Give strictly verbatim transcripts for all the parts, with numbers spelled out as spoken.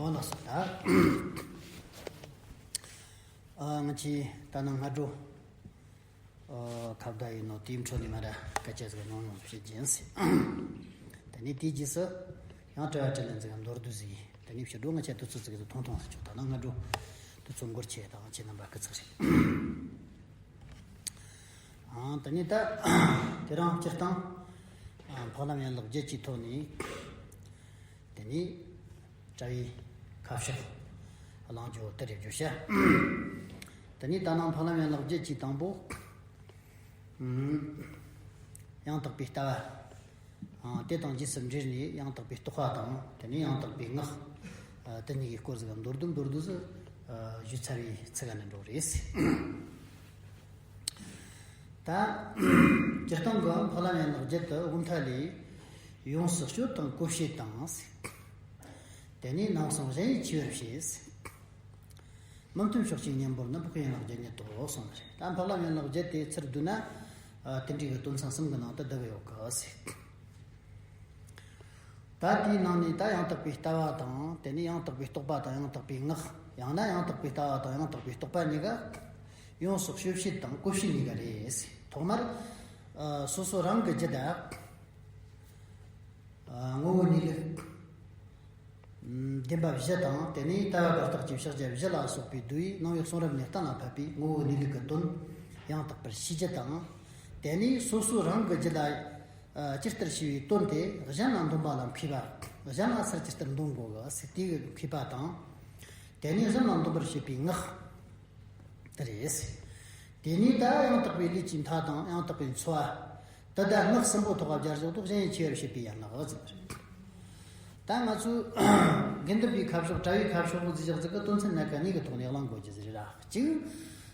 ཨོ་ལགས་སོ། ད་ཨ་ང་ཅི་ད་ནང་སྔ་དྲོ་ཨ་ཁ་བརྡ་ཡིན་ནོ་དེའི་འཕྲོ་ནས་མ་ར་སྐད་ཆ་ཟིག་ཉུང་ཉུང་བཤད་རྒྱུ་ཡིན། དེ་ནས་དེའི་རྗེས་སུ་ཡང་དྲི་བ་དྲིས་ལན་ཟིག་མདོར་བསྡུས་ཟིག་ཡིན། དེ་ནས་ཕྱི་དྲོ་ང་ཆ་དུས་ཚོད་ཟིག་ཐུང་ཐུང་ཟིག་ཆོག་ད་ནང་སྔ་དྲོ་དུས་ཚོད་འགོར་ཆེ་དང་ཁྱེད་རྣམ་པ་སྐུ་ཚེགས་རེད། ཨང་། དེ་ནས་ད་དེ་རིང་སྤྱིར་བཏང་ཨ་འཕགས་ལམ་ཡན་ལག་བརྒྱད་ཀྱི་ཐོག་ནས་དེ་ནས་དྲ་བའི་ཁ་ཕྱོགས་གླེང་རྒྱུ་དེ་རེད་བརྗོད་བྱ། དེ་ནས་ད་ནང་འཕགས་ལམ་ཡན་ལག་བརྒྱད་ཀྱི་དང་པོ། ཨུམ། ཡང་དག་པའི་ལྟ་བ། ཨ་དེ་དང་རྗེས་སུ་འབྲེལ་ནས་ཡང་དག་པའི་རྟོག་པ་དང་དེ་ནས་ཡང་དག་པའི་ངག་ཨ་དེ་གཉིས་ཀྱི་སྐོར་ཟིག་མདོར་བསྡུས་མདོར་བསྡུས་སུ་ཨ་ཞུས་ཚར་བའི་ཚིག་ག་ནས་འགྲོ་རེད། ད་སྤྱིར་བཏང་གི་འཕགས་ལམ་ཡན་ལག་བརྒྱད་དུ་དབུ་མཐའ་ལས་ཡོངས་སུ་གཅོད་དང་བཀོད་བྱེད་དང་། དེ་ནས་ནང་གསང་གཞན་ཡིད་ཆེས་པར་བྱེད། མི་མཐུན་ཕྱོགས་ཀྱི་གཉེན་པོར་ནི་འཕགས་པའི་ཡན་ལག་བརྒྱད་ཉིད་དོ་གསུངས་པ་རེད། ད་འཕགས་ལམ་ཡན་ལག་བརྒྱད་དེ་ཚུར་བསྡུ་ན་ཨ་དེ་འདྲའི་གི་དོན་ཚན་གསུམ་གྱི་ནང་དུ་བསྡུ་གི་ཡོད་གི་ཟེར། ད་དེའི་ནང་ནས་ད་ཡང་དག་པའི་ལྟ་བ་དང་དེ་ནས་ཡང་དག་པའི་རྟོག་པ་དང་ཡང་དག་པའི་ངག་ཡང་ན་ཡང་དག་པའི་ལྟ་བ་དང་ཡང་དག་པའི་རྟོག་པ་གཉིས་ཀ་ཡོངས་སུ་གཅོད་བྱེད་དང་བཀོད་བྱེད་གཉིས་ཀ་རེད། ཐོག་མར་ཨ་སོ་སོ་རང་གི་རྒྱུད་ད་ཨ་ངོ་བོ་གནས་ལུགས་བདེན་པ་བཞི་དང་དེ་ནས་ལྟ་བ་གར་སྟེགས་ཀྱི་ཕྱག་རྒྱ་བཞི་ལ་སོགས་པའི་བསྡུས་ནང་པའི་གསུང་རབ་ནས་གཏན་ལ་ཕབ་པའི་ངོ་བོ་གནས་ལུགས་ཀྱི་དོན་ཡང་དག་པར་ཤེས་རྒྱུ་དང་། དེ་ནས་སོ་སོ་རང་གི་རྒྱུད་ལ་ཨ་ཇི་ལྟར་ཤེས་པའི་དོན་དེ་གཞན་ལ་འདོན་པ་ལ་མཁས་པ། གཞན་ལ་སུ་ཇི་ལྟར་འདོན་དགོས་གི་ཟེར་དེ་གི་མཁས་པ་དང་། དེ་ནས་གཞན་ལ་འདོན་པར་བྱེད་པའི་ངག་དེ་རེད། དེ་ནས་ད་ཡང་དག་པའི་ལུས་ཀྱི་མཐའ་དང་ཡང་དག་པའི་འཚོ་བ། དེ་ད་ངག་གསུམ་པོ་ཐོག་ག་སྦྱར་བཞག་ཏུ་གཞན་ཡིད་ཆེས་པར་བྱེད་པའི་ཡན་ལག་ཟེར་བ་རེད། ད་ང་ཚོས་དགེ་འདུན་པའི་ཁ་ཕྱོགས་གྲྭ་བའི་ཁ་ཕྱོགས་པོ་ཟེར་བཞག་ཟིག་གི་དོན་ཚན་སྣ་ཁ་གཉིས་ཀྱི་ཐོག་ནས་གླེང་དགོས་རྒྱུ་ཟིག་རེད་ར། གཅིག་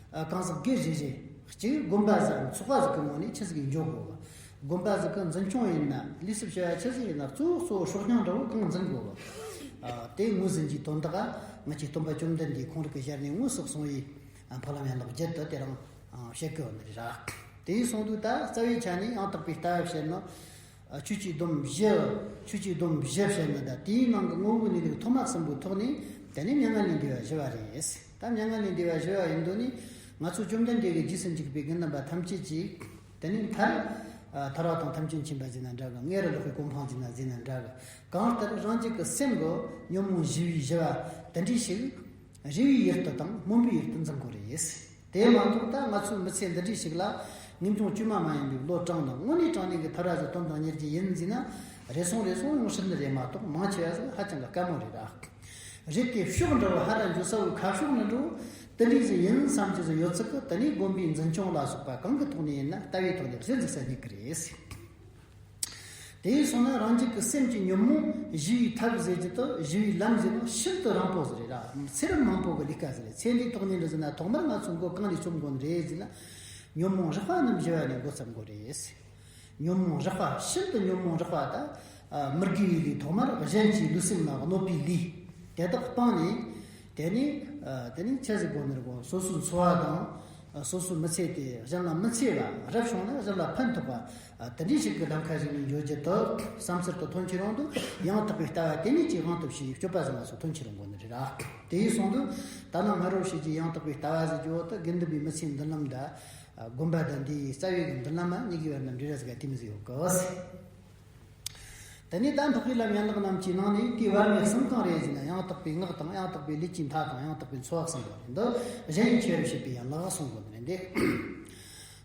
ཨ་གང་ཟག་སྒེར་རེ་རེ། གཅིག་དགོན་པ་ཟིག་ཚོགས་པ་ཟིག་གི་ངོས་ནས་ཆི་ཟིག་ཡིན་འཇོག་དགོས་གི། དགོན་པ་ཟིག་གི་འཛིན་སྐྱོང་ཡིན་ན་ལས་ཞབས་ཞུ་བ་ཆི་ཟིག་ཡིན་ན་གཙོ་བོ་གཙོ་བོ་སྲོག་སྙིང་འདྲ་བོ་གང་འཛིན་དགོས་གི། ཨ་དེ་ངོས་ཟིན་གྱི་དོན་དག་ང་ཆོའི་སྟོན་པ་བཅོམ་ལྡན་འདས་ཁོང་རང་གི་ཞལ་ནས་དངོས་སུ་གསུངས་པའི་ཨ་འཕགས་ལམ་ཡན་ལག་བརྒྱད་དུ་དེ་རིང་ཨ་བཤད་གི་ཡོད་ནི་རེད་ར། དེ་ཡིན་སོང་དུས་ད་རྩ་བའི་ཆ་ནས་ཡང་དག་པའི་ལྟ་བ་བཤད་ནོ། ཨ་ཆོས་ཀྱི་སྡོམ་བཞི། ཆོས་ཀྱི་སྡོམ་བཞི་བཤད་ནི་ད་དེའི་ནང་གི་ངོ་བོ་གནས་ལུགས་ཐོག་མ་གསུམ་པོའི་ཐོག་ནས་དེ་ནས་མྱ་ངན་ལས་འདས་པ་བཞི་བ་རེད། ད་མྱ་ངན་ལས་འདས་པ་བཞི་བ་ཡིན་དུས་ནི་ང་ཚོ་བཅོམ་ལྡན་འདས་ཀྱི་རྗེས་སུ་འཇུག་པའི་དགེ་འདུན་པ་ཐམས་ཅད་ཀྱིས་དེ་ནས་མཐར་ཨ་ཐར་བ་དང་ཐམས་ཅད་མཁྱེན་པ་ཟེར་ན་འདྲ་གི། མངོན་པར་རྫོགས་པའི་གོ་འཕང་ཟེར་ན་ཟེར་ན་འདྲ་གི། གང་ལྟར་རང་རྒྱུད་ཀྱི་སེམས་ཀྱི་ཉོན་མོངས་ཞི་བའི་ཞི་བ་དེ་འདྲའི་ཞིག་རེ་བའི་ཡུལ་དུ་དང་སྨོན་པའི་ཡུལ་དུ་འཛིན་དགོས་རེད། དེ་མ་གཏོགས་ད་ང་ཚོའི་མི་ཚེ་འདི་འདྲའི་ཞིག་ལ་ངེས་འབྱུང་བཅོས་མ་མ་ཡིན་པའི་བློ་དྲང་ནས་དངོས་གནས་དྲང་གནས་ཀྱི་ཐར་བ་ཟིག་དོན་དང་གཉེར་གྱི་ཡིན་ཟེར་ན་རེ་ཟུང་རེ་ཟུང་ཡོང་སྲིད་ནི་རེད་མ་གཏོགས་མང་ཆེ་བ་ཟིག་ཧ་ཅང་གི་དཀའ་མོ་རེད་ཨ། རེད་དེ་ཕྱོགས་འདྲ་བོ་ཧ་ར་འཇུ་ས་བོའི་ཁ་ཕྱོགས་ནི་འགྲོ་དེ་འདྲའི་ཟིག་ཡིན་བསམ་གྱི་ཟིག་ཡོད་ཚིག་གི། དེ་ནས་དགོན་པའི་འཛིན་སྐྱོང་ལ་སོགས་པ་གང་གི་ཐོག་ནས་ཡིན་ན་ལྟ་བའི་ཐོག་ནས་གཞི་འཛུགས་ས་རྙེད་ཀྱི་རེད། དེ་ཡིན་སོང་ན་རང་རྒྱུད་ཀྱི་སེམས་ཀྱི་ཉོན་མོངས་ཞི་བའི་ཐབས་ཟེར་རྒྱུ་དང་ཞི་བའི་ལམ་ཟེར་ནོ་ཤིན་ཏུ་རིང་པོ་ཟིག་རེད་ར། ཚེ་རབས་མང་པོ་གི་ལས་ཀ་ཟིག་རེད། ཚེ་འདིའི་ཐོག་ནས་འདྲ་ཟེར་ན་ཐོག་མར་ང་ཚོ་མགོ་གང་ནས་རྩོམ་དགོས་ནི་རེད་ཟེར་ན། ཉོན་མོངས་རེག་པ་རྣམས་ཞི་བ་ནས་འགོ་བརྩམ་དགོས་རེད། ཉོན་མོངས་རེག་པ་ཤིན་ཏུ་ཉོན་མོངས་རེག་པ་ད་ཨ་མི་དགེ་བའི་ལས། ཐོག་མར་གཞན་གྱི་ལུས་སེམས་ལ་གནོད་པའི་ལས་དེ་དག་སྤངས་ནས། དེ་ནས་ཨ་དེ་ནས་ཆི་ཟིག་དགོས་ནི་རེད་གོ། སོ་སོའི་འཚོ་བ་དང་། སོ་སོའི་མི་ཚེ་དེ་གཞན་ལ་མི་འཚེ་བ། རབ་བྱུང་ན་གཞན་ལ་ཕན་ཐོགས་པ། དེ་འདྲའི་ཞིག་གི་ལམ་ཁ་ཞིག་ནས་འགྱོ་རྒྱུ་དེ་བསམ་ཚུལ་དེ་ཐོན་ཁྱེར་ཡོང་དུས་ཡང་དག་པའི་ལྟ་བ་དེ་ཉིད་ཀྱི་དབང་དུ་བྱས་སྤྱོད་པ་ཟིག་ང་ཚོ་ཐོན་ཁྱེར་ཡོང་དགོས་ནི་རེད་ར། དེ་ཡིན་སོང་དུས་ད་ནང་སྔ་དྲོ་བཤད་ཀྱི་ཡང་དག་པའི་ལྟ་བ་ཟེར་རྒྱུ་བོ་དེ་དགེ་འདུན་པའི་མི་ཚེའི་མདུན་ལམ་དང་། དགོན་པ་དང་འདིའི་རྩ་བའི་གི་མདུན་ལམ་གཉིས་ཀྱི་བར་ན་འབྲེལ་བ་ཟིག་ག་དེ་མི་ཟིག་ཡོད་གི། དེ་ནས་ད་འཕགས་པའི་ལམ་ཡན་ལག་རྣམས་ཀྱི་ནང་ནས་དེའི་བར་ནས་གསུམ་གང་རེད་ཟེར་ན། ཡང་དག་པའི་ངག་དང་ཡང་དག་པའི་ལུས་ཀྱི་མཐའ་དང་ཡང་དག་པའི་འཚོ་བ་གསུམ་པོ་རེད། འདི་གཞན་ཡིད་ཆེས་པར་བྱེད་པའི་ཡན་ལག་གསུང་དགོས་ནི་རེད་འདི།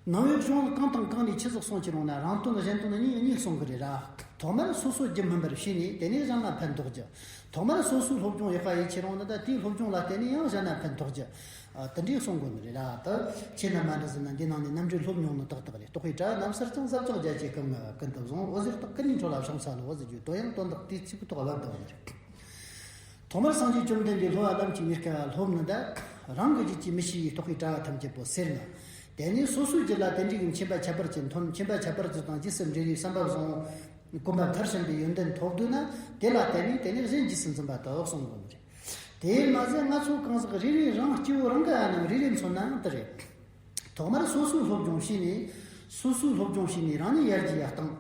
ནང་པའི་གཞུང་ལ་གང་དང་གང་ནས་ཆི་ཟིག་གསུང་ཁྱེར་ཡོང་ན་རང་དོན་གཞན་དོན་གཉིས་གཉིས་གསུང་གི་རེད་ར། ཐོག་མར་སོ་སོ་རྒྱུ་སྨིན་པར་བྱས་ནས་དེ་ནས་གཞན་ལ་ཕན་ཐོགས་རྒྱུ། ཐོག་མར་སོ་སོའི་སློབ་སྦྱོང་ཡག་པ་ཡེད་ཁྱེར་ཡོང་ན་ད་དེའི་སློབ་སྦྱོང་ལ་བརྟེན་ནས་ཡང་གཞན་ལ་ཕན་ཐོགས་རྒྱུ། ཨ་དེ་འདྲའི་གསུང་དགོས་ནི་རེད་ར། ད་ཁྱེད་རྣམ་པ་འདྲ་ཟེར་ན་འདི་ནང་ནས་རྣམ་འགྲེལ་སློབ་མྱོང་ནི་ཏག་ཏག་རེད། རྟོགས་པའི་དྲ་བ་རྣམ་གསལ་ཀྱང་ཟབ་ཅིང་རྒྱ་ཆེ་ཀུན་ལྔ་ཀུན་ཏུ་བཟང་། འོད་ཟེར་དག་ཀུན་ནས་འཕྲོ་ལ་ཕྱིན་ས་ལ་འོད་ཟེར་རྒྱུ་དོན་ཡང་དོན་དག་དེའི་ཚིག་གི་ཐོག་བབ་བཏང་བ་རེད། ཐོག་མར་སངས་རྒྱས་བཅོམ་ལྡན་འདས་སློབ་པ་ལམ་གྱི་གཉེར་ཁ་སློབ་ནི་ད་རང་གི་རྒྱུད་ཀྱིས་མི་ཤེས་པའི་རྟོགས་པའི་དྲ་བ་ཐམས་ཅད་པོ་སེལ་ནི། དེ་ནས་སོ་སོའི་རྒྱུད་ལ་དེ་འདྲའི་གི་མཁྱེན་པ་ཁྱད་པར་ཅན་ཐོན། མཁྱེན་པ་ཁྱད་པར་ཅན་དང་རྗེས་སུ་འབྲེལ་བའི་བསམ་པ་བཟང་། གོམས་པ་མཐར་ཕྱིན་པའི་ཡོན་ཏན་ཐོབ་འདུག་ན་དེ་ལ་བརྟེན་ནས་དེ་ནས་གཞན་རྗེས་སུ་འཛིན་པ་དག་གསུང་དགོས་ནི་རེད། དེས་མ་ཟད་ང་ཚོ་གང་ཟག་རེ་རེ་རང་སྐྱེ་བོ་རང་གི་ཨ་རྣམས་རེ་རེ་མཚོན་ནའང་དེ་རེད། ཐོག་མར་སོ་སོའི་སློབ་སྦྱོང་བྱས་ནས། སོ་སོའི་སློབ་སྦྱོང་བྱས་ནས་རང་ཉིད་ཡར་རྒྱས་ཡར་བཏང་།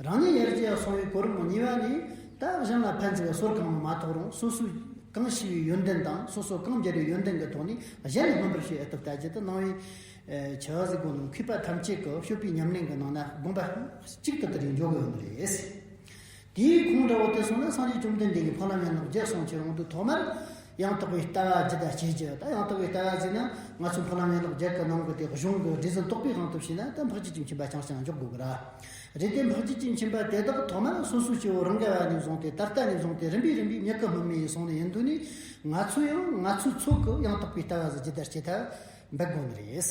རང་ཉིད་ཡར་རྒྱས་ཡར་སོང་བའི་གོ་རིམ་གཉིས་པ་ནས་ ད་གཞན་ལ་ཕན་ཟེར་བའི་སོར་གང་མ་ཐོགས་རུང་སོ་སོས་གང་ཤེས་པའི་ཡོན་ཏན་དང་སོ་སོ་གང་འབྱར་བའི་ཡོན་ཏན་གྱི་ཐོག་ནས་གཞན་ལ་སྨིན་པར་བྱེད་ཨེ་ཐུབ་ལྟ་རྒྱུ་དེ་ནང་བའི་ཆི་ཟིག་གོ་ནོ་མཁས་པ་ཐམས་ཅད་ཀྱི་སྤྱོད་པའི་ཉམས་ལེན་གྱི་ནང་ན་དགོངས་པ་གཅིག་ཏུ་དེ་རིགས་འཇོག་གི་ཡོད་ནི་རེད། དེའི་ཁོངས་འདྲ་བོ་དེ་སོང་ན་སངས་རྒྱས་བཅོམ་ལྡན་འདས་ཀྱིས་འཕགས་ལམ་ཡན་ལག་བརྒྱད་གསུང་ཁྱེར་འོང་དུས་ཐོག་མར་ཡང་དག་པའི་ལྟ་བ་ཇི་ལྟར་སྐྱེ་རྒྱུ། ད་ཡང་དག་པའི་ལྟ་བ་ཟེར་ན་ང་ཚོ་འཕགས་ལམ་ཡན་ལག་བརྒྱད་ཀྱི་ནང་གི་དེ་གཞུང་གི་སྒྲས་ཟིན་རྟོགས་པའི་དབང་དུ་བྱས་ན་ད་འཕགས་རྒྱལ་གྱི་མཁྱེན་པ་རྐྱང་རྐྱང་འཇོག་དགོས་གི་ར། རེད་དེ་འཕགས་རྒྱལ་གྱི་མཁྱེན་པ་དེ་དག་ཐོག་མར་སོ་སོའི་སྐྱེ་བོ་རང་ག་བ་ནས་བཟུང་སྟེ་ད་ལྟ་ནས་བཟུང་སྟེ་རིམ་པས་རིམ་པས་མྱུ་གུ་སྨིན་མི་ཡིས་སོང་ནས་ཡིན་དུས་ནས་ང་ཚོ་ཡང་ང་ཚོའི་ཚོད་ཀྱིས་ཡང་དག་པའི་ལྟ་བ་ཟིག་ཇི་ལྟར་སྐྱེ་ཐབས་འབད་དགོས་ནི་རེད།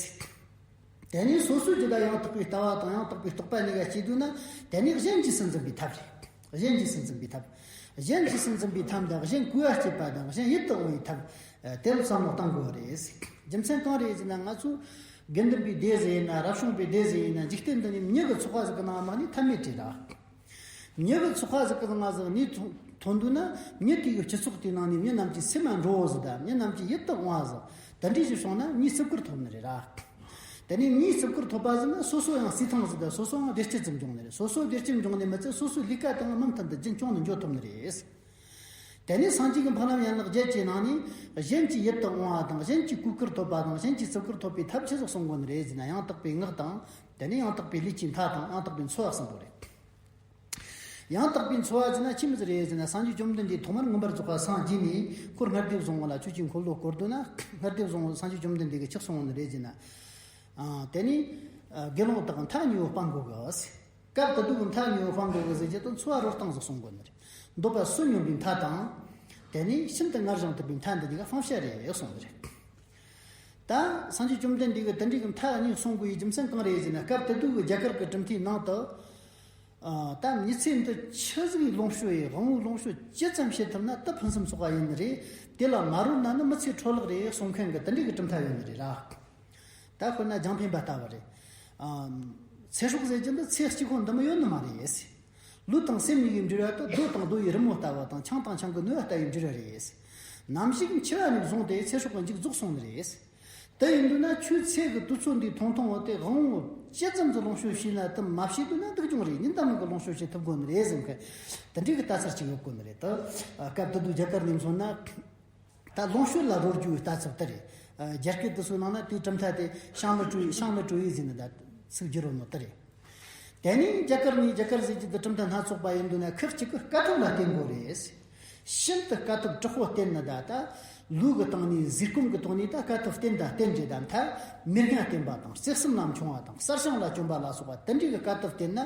དེ་ནས་སོ་སོའི་རྒྱུད་ལ་ཡང་དག་པའི་ལྟ་བ་དང་ཡང་དག་པའི་རྟོག་པ་གཉིས་ཀ་སྐྱེས་དུས་ན་དེ་ནས་གཞན་གྱིས་སུན་འབྱིན་པའི་ཐབས་རེད། གཞན་གྱིས་སུན་འབྱིན་པའི་ཐབས། གཞན་གྱིས་སུན་འབྱིན་པའི་ཐབས་དང་གཞན་གོ་བ་སྐྱེད་པ་དང་གཞན་ཡིད་དུ་འོང་བའི་ཐབས། དེ་ལ་བསམ་བློ་གཏང་དགོས་པ་རེད། རྒྱུ་མཚན་གང་རེད་ཟེར་ན་ང་ཚོ་དགེ་འདུན་པའི་སྡེ་ཟིག་ཡིན་ན་རབ་བྱུང་པའི་སྡེ་ཟིག་ཡིན་ན་འཇིག་རྟེན་འདི་ནས་མྱུ་གུ་ཚོགས་པ་ཟིག་གི་ནང་མ་ནི་ཐབས་མེད་བྲིས་ར། མྱུ་གུ་ཚོགས་པ་ཟིག་གི་ནང་ཟིག་གནས་ཐོན་དུས་ན་མྱུ་དེ་གི་སྤྱི་ཚོགས་དེའི་ནང་ནས་མྱི་རྣམས་ཀྱི་སེམས་ལ་འགྲོ་བོ་ཟིག་དང་མྱི་རྣམས་ཀྱི་ཡིད་དུ་འོང་བ་ཟིག་དེ་འདྲའི་ཞིག་བྱུང་ན་མྱིའི་བརྩི་བཀུར་ཐོབ་ནི་རེད་ར། དེ་ནས་མྱིའི་བརྩི་བཀུར་ཐོབ་པ་ཟིག་ན་སོ་སོ་ཡང་བསོད་ཐང་ཟིག་དང་སོ་སོའང་བདེ་སྐྱིད་ཙམ་འབྱུང་ནི་རེད། སོ་སོ་བདེ་སྐྱིད་འབྱུང་ནི་མི་ཚད་སོ་སོའི་ལས་ཀ་དང་མུ་མཐུད་དུ་རྒྱུན་སྐྱོང་ནས་འགྱོ་ཐུབ་ནི་རེད། དེ་ནས་སངས་རྒྱས་ཀྱི་འཕགས་ལམ་ཡན་ལག་བརྒྱད་ཀྱི་ནང་ནས་གཞན་གྱི་ཡིད་དུ་འོང་བ་དང་གཞན་གྱི་གུས་བཀུར་ཐོབ་པ་དང་གཞན་གྱི་བརྩི་བཀུར་ཐོབ་པའི་ཐབས་ཆི་ཟིག་གསུང་དགོས་ནི་རེད་ཟེར་ན་ཡང་དག་པའི་ངག་དང་དེ་ནས་ཡང་དག་པའི་ལུས་ཀྱི་མཐའ་དང་ཡང་དག་པའི་འཚོ་བ་གསུམ་པོ་རེད། ཡང་དག་པའི་འཚོ་བ་ཟེར་ན་ཆི་མོ་ཟིག་རེད་ཟེར་ན་སངས་རྒྱས་བཅོམ་ལྡན་འདས་ཐོག་མར་མངོན་པར་རྫོགས་པར་སངས་རྒྱས་ནས་ཁོ་སྔར་སྡེ་བཟང་པོ་ལ་ཆོས་ཀྱི་འཁོར་ལོ་བསྐོར་དུས་ན་སྔར་སྡེ་བཟང་པོ་སངས་རྒྱས་བཅོམ་ལྡན་འདས་ཀྱིས་ཆི་གསུང་བ་ནི་རེད་ཟེར་ན། དེ་ནས་དགེ་སློང་དག་མཐའ་གཉིས་པོ་སྤང་དགོས་གི། སྐབས་དེ་དུས་ཀྱི་མཐའ་གཉིས་པོ་སྤང་དགོས་གི་ཟེར་རྒྱུ་དང་འཚོ་བ་རོལ་སྟངས་ཟིག་གསུང་དགོས་ནི་རེད། འདོད་པ་བསོད་སྙོམས་པའི་མཐའ་དང་། དེ་ནས་ཤིན་ཏུ་ངར་ཞིང་དུབ་པའི་མཐའ་འདི་གཉིས་ཀ་སྤང་བྱ་རེད་གསུངས་ནི་རེད། ད་སངས་རྒྱས་བཅོམ་ལྡན་འདས་ཀྱིས་དེ་འདྲའི་གི་མཐའ་གཉིས་གསུང་དགོས་པའི་རྒྱུ་མཚན་གང་རེད་ཟེར་ན་སྐབས་དེ་དུས་ཀྱི་རྒྱ་གར་གྱི་གྲུབ་མཐའི་ནང་དུ། ད་མྱི་ཚེ་འདི་ཆི་ཟིག་ལོངས་སྤྱོད་ཡིན་དབང་པོའི་ལོངས་སྤྱོད་ཇི་ཙམ་བྱེད་ཐུབ་ན་དེ་ཕུན་སུམ་ཚོགས་པ་ཡིན་ནི་རེད། དེ་ལ་མ་རོལ་ན་ནི་མི་ཚེ་འཕྲོ་བརླག་རེད་གསུང་མཁན་གྱི་དེ་འདྲའི་གི་གྲུབ་མཐའ་ཡོད་ནི་རེད་ར། ད་དཔེར་ན་རྒྱང་འཕེན་པ་ལྟ་བུ་རེད། ཚེ་སྲོག་ཟེར་རྒྱུ་འདི་ཚེ་གཅིག་པོ་འདི་མོ་ཡོད་ནི་མ་རེད། ལུས་དང་སེམས་གཉིས་ཀྱི་འབྲེལ་བ་དེ་རྡོ་དང་རྡོ་ཡི་རི་མོ་ལྟ་བུ་དང་ཆང་དང་ཆང་གི་ནུས་པ་ལྟ་བུའི་འབྲེལ་བ་རེད། ནམ་ཞིག་འཆི་བ་ནས་བཟུང་སྟེ་ཚེ་སྲོག་གི་མཇུག་རྫོགས་སོང་ནི་རེད། དེ་ཡིན་དུས་ན་ཁྱོད་ཚེ་གི་དུས་ཚོད་འདིའི་ཐུང་ཐུང་བོ་དེ་དབང་པོ་ཇི་ཙམ་གྱི་ལོངས་སྤྱོད་བྱས་ན་དེ་མ་བྱས་དུས་ན་སྡུག་གྱོང་རེད། ཉིན་ལྟར་མིན་གྱི་ལོངས་སྤྱོད་བྱེད་ཐུབ་དགོས་ནི་རེད་ཟེར་མཁན་དེ་འདྲའི་གི་ལྟ་ཚུལ་ཅིག་ཡོད་དགོས་ནི་རེད། ད་སྐབས་དེ་དུས་རྒྱ་གར་ནས་མཚོན་ན། ད་ལོངས་སྤྱོད་ལ་རོལ་རྒྱུའི་ལྟ་ཚུལ་དེ་རེད། རྒྱ་སྐད་དུ་སོང་ན་དེའི་གྲུབ་མཐའ་དེ་ཤང་ལི་ཀྲུའུ་ཡི་ཤང་ལི་ཀྲུའུ་ཡི་ཟེར་ནི་ད་ཚིག་བསྒྱུར་རོ་ནོ་དེ་རེད། དེ་ནས་རྒྱ་གར་ནས་རྒྱ་གར་ཟེར་གྱི་དེ་གྲུབ་མཐའ་སྣ་ཚོགས་པ་ཡིན་དུས་ན་ཁག་ཅིག་གིས་དཀའ་ཐུབ་ལ་བརྟེན་དགོས་རེད། ཤིན་ཏུ་དཀའ་ཐུབ་དྲག་པོ་བསྟེན་ནི་ད་ད་ལུས་ཀྱི་སྟེང་ནས་ཟས་སྐོམ་གྱི་ཐོག་ནས་ད་དཀའ་ཐུབ་བསྟེན་ད་བསྟེན་རེད་ད་མཐའ་མིར་ཉ་བསྟེན་པ་དང་བརྩེ་སེམས་ལ་མཆོང་བ་དང་གསར་བྱུང་ལ་བཅོམ་པ་ལ་སོགས་པ་དེ་འདྲའི་གི་དཀའ་ཐུབ་བསྟེན་ན་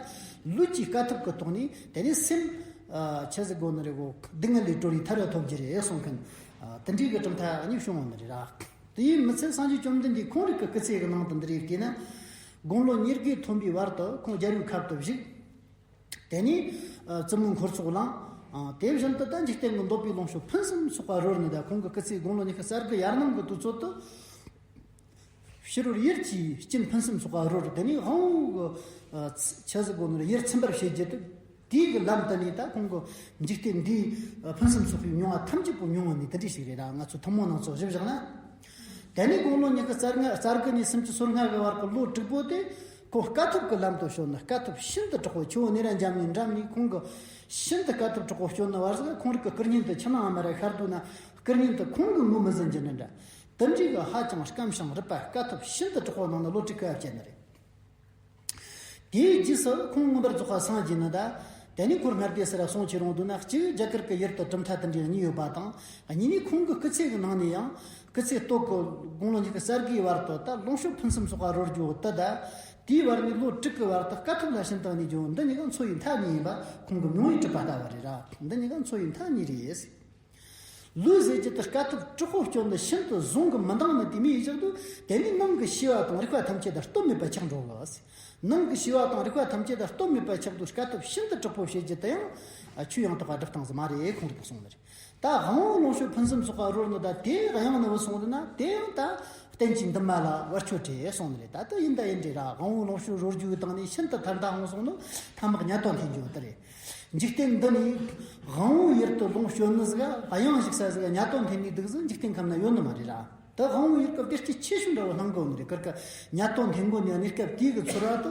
ལུས་ཀྱི་དཀའ་ཐུབ་ཀྱི་ཐོག་ནས་དེ་ནས་སེམས་ཆི་ཟིག་དགོས་ནི་རེད་གོ། སྡུག་བསྔལ་ལས་གྲོལ་བའི་ཐར་པ་ཐོབ་རྒྱུ་རེད་གསུང་མཁན། དེ་འདྲའི་གི་གྲུབ་མཐའ་གཉིས་བྱུང་བ་ནི་རེད་ར། དེ་ཡིན་མི་ཚད་སངས་རྒྱས་བཅོམ་ལྡན་འདས་ཁོང་རང་གི་སྐུ་ཚེ་གི་ནང་དུ་འདི་རིགས་བལྟས་ན། དགུང་ལོ་ཉེར་བརྒྱད་ཐོན་པའི་བར་དུ་ཁོང་རྒྱལ་བའི་ཁབ་ཏུ་བཞུགས། དེ་ནས་བཙུན་མོའི་འཁོར་ཚོགས་བླངས། དེ་བཞིན་དུ་ད་འཇིག་རྟེན་གྱི་འདོད་པའི་ལོངས་སྤྱོད་ཕུན་སུམ་ཚོགས་པ་རོལ་ནས་ད་ཁོང་གི་སྐུ་ཚེ་དགུང་ལོ་ཉི་ཤུ་རྩ་དགུ་ཡར་ནང་གི་དུས་ཚོད་དུ། ཕྱི་རོལ་ཡུལ་གྱི་རྐྱེན་ཕུན་སུམ་ཚོགས་པ་རོལ། དེ་ནས་དབང་པོ་གི་ཆ་ཟིག་གོ་ནོར་ཡུལ་ཚིམ་པར་བྱེད་རྒྱུ་དེ། དེའི་གི་ལམ་དུ་ནས་ད་ཁོང་གི་འཇིག་རྟེན་འདིའི་ཕུན་སུམ་ཚོགས་པའི་མྱོང་བ་ཐམས་ཅད་པོ་མྱོང་བ་ནི་དེ་འདྲ་ཞིག་རེད་ར། ང་ཚོ་ཐུན་མོང་ནང་ཚོ་ཞིབ་བཞག་ན། དེ་ནས་དགུང་ལོ་ཉི་ཤུ་རྩ་ལྔ་རྩ་དགུ་ནས་སུམ་ཅུ་སོ་ལྔ་གི་བར་གྱི་ལོ་དྲུག་པོ་དེ་ཁོང་དཀའ་ཐུབ་ཀྱི་ལམ་དུ་བྱོན་ནས་དཀའ་ཐུབ་ཤིན་ཏུ་དྲག་པོ་ཆུ་བོ་ནཻ་རཉྫ་ནའི་འགྲམ་ནས་ཁོང་གི་ཤིན་ཏུ་དཀའ་ཐུབ་དྲག་པོ་བྱོན་ནས་བར་ཟིག་ཁོང་རང་གི་སྐུ་བརྙན་དེ་ཆུ་ནང་མར་ཤར་དུས་ན་སྐུ་བརྙན་དེ་ཁོང་གི་ངོ་མི་ཟིན་གྱི་འདྲ་འདྲ། དེ་འདྲའི་གི་ཧ་ཅང་སྐམ་ཞིང་རུད་པ་དཀའ་ཐུབ་ཤིན་ཏུ་དྲག་པོ་ནང་ན་ལོ་དྲུག་གི་བ་བྱས་ནི་རེད། དེའི་རྗེས་སུ་ཁོང་མངོན་པར་རྫོགས་པར་སངས་རྒྱས་ནི་ད། དེ་ནས་ཁོ་སྔར་སྡེ་ཟེར་ར་གསུང་ཁྱེར་འོང་དུས་ན་གཅིག་རྒྱ་གར་གྱི་ཡུལ་དུ་གྲུབ་མཐའ་དེ་འདྲའི་གཉིས་ཡོད་པ་དང་གཉིས་ནས་ཁོང་གི་སྐུ་ཚེ་གི་ནང་ནས་ཡང་སྐུ་ཚེ་སྟོད་གི་དགུང་ལོ་ཉི་ཤུ་རྩ་དགུའི་བར་དུ་ད་ལོངས་སྤྱོད་ཕུན་སུམ་ཚོགས་པ་རོལ་རྒྱུ་དེ་ད། དེའི་བར་ནས་ལོ་དྲུག་གི་བར་དུ་དཀའ་ཐུབ་ལ་ཤིན་ཏུ་གནས་རྒྱུ་འདི་གཉིས་ཀ་འཚོ་བའི་མཐའ་གཉིས་ཡིན་པ་ཁོང་གི་མྱོང་བའི་གྲུབ་པ་ལྟ་བུ་རེད་ར། འདི་གཉིས་ཀ་འཚོ་བའི་མཐའ་གཉིས་རེད། ལུས་ཟེར་རྒྱུ་དེ་དཀའ་ཐུབ་དྲག་པོ་སྤྱོད་ནས་ཤིན་ཏུ་བཟུང་གི་མི་འདང་ནི་དེ་མོ་ཡིན་ཞག་དུས་དེ་ནས་ནང་གི་ཤེས་པ་དང་རིག་པ་ཐམས་ཅད་དང་སྟོབས་མེད་པ་ཆགས་འགྲོ་གི། ནང་གི་ཤེས་པ་དང་རིག་པ་ཐམས་ཅད་དང་སྟོབས་མེད་པ་ཆགས་དུས་དཀའ་ཐུབ་ཤིན་ཏུ་དྲག་པོ་བྱེད་རྒྱུ་དེ་ཡང་ཆོས་ཡང་དག་པ་སྒྲུབ་སྟངས་ཟིག་མ་རེད་ཁོང་རང་གིས་གསུངས་ནི་རེད། ད་དབང་པོ་ལོངས་སྤྱོད་ཕུན་སུམ་ཚོགས་པ་རོལ་ནི་ད་དེ་གཡེང་ནི་བུད་སོང་ནི་ན་དེ་ཡང་ད་གཏན་གྱི་འདུན་མ་ལ་བར་ཆད་རེད་གསུངས་ནི་རེད། ད་ལྟ་ཡིན་ད་ཡིན་རེད་ར། དབང་པོ་ལོངས་སྤྱོད་རོལ་རྒྱུའི་སྟེང་ནས་ཤིན་ཏུ་ཐར་མདའ་འཕངས་སོང་ནོ་ཐ་མག་ཉལ་ཏོ་འཐེན་རྒྱུ་དེ་རེད། འཇིག་རྟེན་འདི་ནས་དབང་པོའི་ཡུལ་དུ་ལོངས་སྤྱོད་ནི་ཟིག་གཡང་ཞིག་ས་ཟིག་ཉལ་ཏོ་འཐེན་ནི་འདུག་ཟིག་འཇིག་རྟེན་ཁམས་ན་ཡོད་ནི་མ་རེད་ར། ད་དབང་བོ་ཡུལ་གྱི་བདེ་སྐྱིད་ཆེ་ཤོས་འདྲ་བོ་སྣང་གོ་ནི་རེད། ཀར་ཀ་ཉ་སྟོད་འཐེན་གོ་ནི་གནས་སྐབས་དེའི་གི་ཚོར་བ་དུ་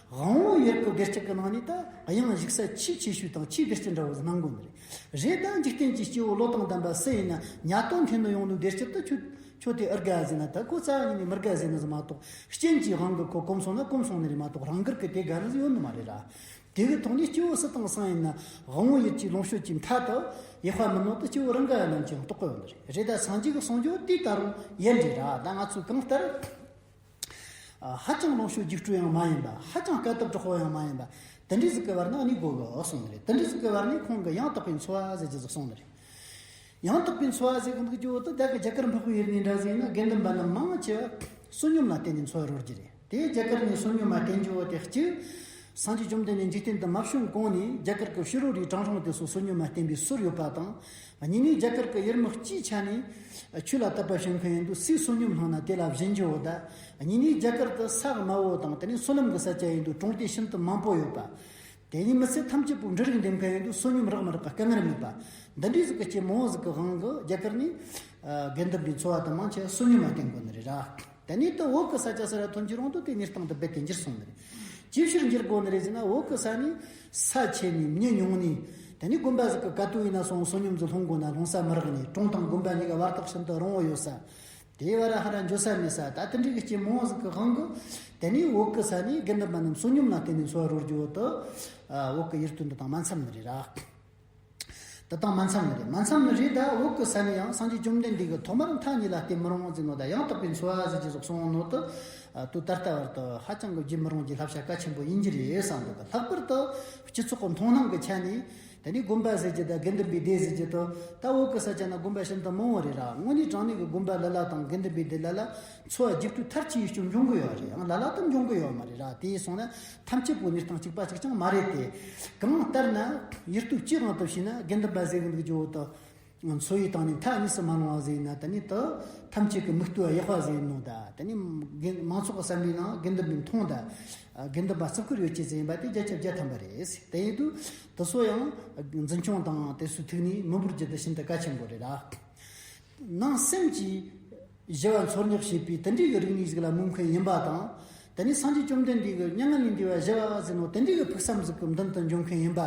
དབང་བོ་ཡུལ་གྱི་བདེ་སྐྱིད་ཀྱི་ནང་ནས་ད་གཡང་གཞིག་ས་ཆེས་ཆེ་ཤོས་དང་ཆེས་བདེ་སྐྱིད་འདྲ་བོ་སྣང་གོ་ནི་རེད། རེད། ད་འཇིག་རྟེན་གྱི་སྐྱེ་བོ་བློ་དང་ལྡན་པ་སུ་ཡིན་ན་ཉ་སྟོད་འཐེན་ནི་ཡོང་ནི་བདེ་སྐྱིད་དུ་ཁྱོད་ཁྱོད་དེ་ཨེ་དགའ་ཟེར་ན་ད་ཁོ་རྩ་བ་ཉིད་ནས་མི་དགའ་ཟེར་ནི་ཟིག་མ་གཏོགས། རྐྱེན་གྱིས་དབང་གིས་ཁོ་གོམས་སོང་ན་གོམས་སོང་ནི་རེད་མ་གཏོགས། རང་དགར་གི་དེ་དགའ་ནི་ཟིག་ཡོད་ནི་མ་རེད་ར། དེ་གི་ཐོག་ནས་སྐྱེ་བོ་སུ་དང་སུ་ཡིན་ན་དབང་བོ་ཡུལ་གྱི་ལོངས་སྤྱོད་ཀྱི་མཐའ་དུ་ཡེ་ཤ་མི་ནོར་དུ་སྐྱེ་བོ་རང་དགའ་རྣམས་ཀྱིས་རྟོགས་གི་ཡོད་ནི་རེད། རེད། ད་སངས་རྒྱས་ཀྱི་གསུང་རྒྱུ་དེ་ད་རུང་ཡན་རེད་ར། ད་ང་ཚོས་གང་ལྟར་ཧ་ཅང་ལོངས་སྤྱོད་རྒྱུགས་སྤྲོད་ཡང་མ་ཡིན་པ། ཧ་ཅང་དཀའ་ཐུབ་དྲག་པོ་ཡང་མ་ཡིན་པ། དེ་འདྲའི་ཟིག་གི་བར་ན་གནས་དགོས་གི་གསུངས་ནི་རེད། དེ་འདྲའི་ཟིག་གི་བར་ནས་ཁོང་གི་ཡང་དག་པའི་འཚོ་བ་ཟེར་རྒྱུ་ཟིག་གསུངས་ནི་རེད། ཡང་དག་པའི་འཚོ་བ་ཟེར་གི་འདུག་རྒྱུ་བོ་དེ་ད་གི་རྒྱ་གར་འཕགས་པའི་ཡུལ་ནས་འདྲ་ཟིག་ཡིན་ན་དགེ་འདུན་པ་རྣམས་མང་ཆེ་བ་བསོད་སྙོམས་ལ་བརྟེན་ནས་འཚོ་བ་རོལ་རྒྱུ་རེད། དེ་རྒྱ་གར་ནས་བསོད་སྙོམས་ལ་བརྟེན་རྒྱུ་བོ་དེ་གཅིག་སངས་རྒྱས་བཅོམ་ལྡན་འདས་འཇིག་རྟེན་དུ་མ་བྱོན་གོང་ནས་རྒྱ་གར་གྱི་ཕྱི་རོལ་རིགས་གྲང་རོང་དེ་ཚོ་བསོད་སྙོམས་ལ་བརྟེན་པའི་ཟོར་ཡོད་པ་དང་། གཉིས་ནས་རྒྱ་གར་གྱི་ཡུལ་མི་སྤྱིའི་ཆ་ནས་ཆོས་ལ་དད་པ་བྱེད་མཁན་ཡིན་དུས་སུས་བསོད་སྙོམས་བླངས་ན་དེ་ལ་བྱིན་རྒྱུ་བོ་དང་། གཉིས་ནས་རྒྱ་གར་དུ་ས་དམའ་བོ་དང་དེ་ནས་སོ་ནམ་གྱི་ས་ཆ་ཡིན་དུས་གྲོང་སྡེ་ཤིན་ཏུ་མང་པོ་ཡོད་པ། དེ་ནས་མི་ཚེ་ཐམས་ཅད་པོ་འབྲུ་རིགས་འདེབས་མཁན་ཡིན་དུས་བསོད་སྙོམས་རག་མི་རག་གི་དཀའ་ངལ་མེད་པ། འདི་འདྲའི་ཟིག་གི་རྐྱེན་མང་བོ་ཟིག་གི་དབང་གིས་རྒྱ་གར་ནས་དགེ་འདུན་པའི་འཚོ་བ་དེ་མང་ཆེ་བསོད་སྙོམས་ལ་བརྟེན་དགོས་ནི་རེད་ར། དེ་ནས་དུ་བོད་ཀྱི་ས་ཆ་སུ་ར་ཐོན་གྱི་རུང་དུ་དེ་གནས་སྟངས་དེ་རྦད་དེ་འགྱུར་སོང་ནི་རེད། ཅིའི་ཕྱིར་འགྱུར་དགོས་ནི་རེད་ཟེར་ན། བོད་ཀྱི་ས་ནས་ས་ཆེ་ནས་མྱི་ཉུང་ནས། དེ་ནས་དགོན་པ་ཟིག་གི་ཀ་ཏུ་ཡིན་ན་སོང་བསོད་སྙོམས་ཟིག་སློང་དགོས་ན་སློང་ས་མི་རག་ནས། གྲོང་དང་དགོན་པ་གཉིས་ཀ་བར་ཐག་ཤིན་ཏུ་རིང་བོ་ཡོད་ས། དེའི་བར་ཧ་ར་འགྱོ་ས་མེད་ས། ད་དེ་འདྲའི་གི་རྐྱེན་མང་བོ་ཟིག་གི་དབང་གིས་དེ་ནས་བོད་ཀྱི་ས་ནས་དགེ་འདུན་པ་རྣམས་བསོད་སྙོམས་ལ་བརྟེན་ནས་འཚོ་བ་རོལ་རྒྱུ་བོ་དུ་བོད་ཀྱི་ཡུལ་དུ་འདི་དང་མ་འཚམ་ནི་རེད་ར། དེ་དང་མ་འཚམ་ནི་རེད། མ་འཚམ་ནི་རེད། ད་བོད་ཀྱི་ས་ནས་ཡང་སངས་རྒྱས་བཅོམ་ལྡན་འདས་ཀྱིས་ཐོག་མར་མཐའ་གཉིས་ལ་བརྟེན་མི་རུང་ཟེར་ནོ། ད་ཡང་དག་པའི་འཚོ་བ་ཟེར་རྒྱུ་ཟིག་གསུངས་ནོ་དུ་དུས་ད་ལྟ་བར་དུ་ཧ་ཅང་གི་བརྗེད་མི་རུང་གི་བསླབ་བྱ་གལ་ཆེན་པོ་ཡིན་གྱི་རེད་བསམ་འདུག་ལྷག་པར་དུ་སྤྱི་ཚོགས་ཀྱི་མཐོང་སྣང་གི་ཆ་ནས། དེ་ནས་དགོན་པ་ཟེར་རྒྱུ་དང་དགེ་འདུན་པའི་སྡེ་ཟེར་རྒྱུ་དང་། ད་བོད་ཀྱི་ས་ཆ་ན་དགོན་པ་ཤིན་ཏུ་མང་བོ་རེད་ར། དངོས་གནས་དྲང་གནས་ཀྱི་དགོན་པ་ལ་ལ་དང་དགེ་འདུན་པའི་སྡེ་ལ་ལ་འཚོ་བ་རྒྱུགས་སྤྲོད་མཐར་ཕྱིན་ཡེ་རྒྱུ་འབྱུང་གི་ཡོད་རེད། ཡང་ལ་ལ་དུ་འབྱུང་གི་ཡོད་མ་རེད་ར། དེ་ཡིན་སོང་ན་ཐམས་ཅད་པོ་གནས་སྟངས་གཅིག་པ་གཅིག་རྐྱང་མ་རེད་དེ། གང་ལྟར་ན་ཡུལ་དུས་སྤྱིའི་དབང་དུ་བྱས་ན་དགེ་འདུན་པ་ཟེར་གི་འདུག་རྒྱུ་བོ་དང་། འཚོ་བའི་སྟེང་ནས་མཐའ་གཉིས་སུ་མ་ལྷུང་བ་ཟེར་ན། དེ་ནས་དུ་ཐམས་ཅད་ཀྱི་མིག་ལྟོས་ཡག་པ་ཟེར་ནོ་ད། དེ་ནས་དགེ་མང་ཚོགས་ཀྱི་བསམ་པའི་ནང་དགེ་འདུན་པའི་མཐོང་ད། དགེ་འདུན་པ་བརྩི་བཀུར་ཡོད་ཅེས་ཟེར་ཡིན་པ་དེ་བརྒྱ་ཆ་བརྒྱ་ཐམ་པ་རེད། དེ་ཡིན་དུས་དེ་ཚོ་ཡང་འཛིན་སྐྱོང་དང་དེ་ཚོའི་ཐུགས་ནས་མི་འབོར་རྒྱུ་དེ་ཤིན་ཏུ་གལ་ཆེན་པོ་རེད་ར། ནང་སེམས་ཀྱི་ཞི་བ་འཚོལ་སྙེག་བྱེད་པའི་དེ་འདྲའི་གི་རིག་གནས་ཟིག་ལ་མོས་མཁན་ཡིན་པ་དང་། དེ་ནས་སངས་རྒྱས་བཅོམ་ལྡན་འདས་ཀྱི་མྱ་ངན་ལས་འདས་པ་ཞི་བ་ཟེར་ནོ་དེ་འདྲའི་གི་ཕུགས་བསམ་ཟིག་གི་མདུན་དུ་འཇོག་མཁན་ཡིན་པ།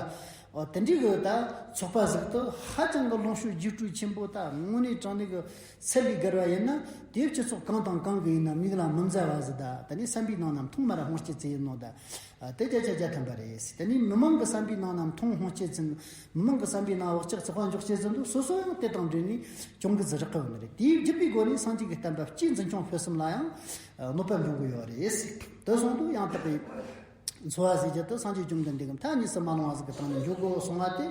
འོ་དེ་འདྲའི་གི་ད་ཚོགས་པ་ཟིག་ཏུ་ཧ་ཅང་གི་ལོངས་སྤྱོད་རྒྱུགས་སྤྲོད་ཆེན་པོ། ད་དངོས་གནས་དྲང་གནས་གི་ཚད་ལས་བརྒལ་བ་ཡིན་ན། དེ་སྤྱི་ཚོགས་གང་དང་གང་གི་ཡིན་ན་མིག་ལ་མི་མཛའ་བ་ཟིག་ད། དེ་ནས་བསམ་པའི་ནང་ན་མཐོང་མ་ར་སྔོན་སྐྱེ་ཚེ་ཡིན་ནོ་ད། དེ་བརྒྱ་ཆ་བརྒྱ་ཐམ་པ་རེད། དེ་ནས་མི་མང་གི་བསམ་པའི་ནང་ན་མཐོང་སྔོན་སྐྱེ་ཚེ། མི་མང་གི་བསམ་པའི་ནང་བག་ཆགས་ཚེགས་པ་འཇོག་སྐྱེ་ཚེ་འདུག་སོ་སོ་ཡང་དེ་དང་འབྲེལ་ནས་གྱོང་གུད་ཟིག་རག་གི་ཡོད་ནི་རེད། དེའི་བརྒྱུད་པའི་སྒོ་ནས་སངས་རྒྱས་ཀྱི་བསྟན་པ་སྤྱིའི་འཛིན་སྐྱོང་སྤེལ་གསུམ་ལ་ཡང་གནོད་པ་འབྱུང་གི་ཡོད་རེད། དེ་སོང་དུས་ཡང་དག་པའི་འཚོ་བ་ཟེར་རྒྱུ་དེ་སངས་རྒྱས་བཅོམ་ལྡན་འདས་ཀྱི་མཐའ་གཉིས་སུ་མ་ལྷུང་བ་ཟིག་གི་སྟེང་ནས་འཇོག་དགོས་གསུང་བ་དེ།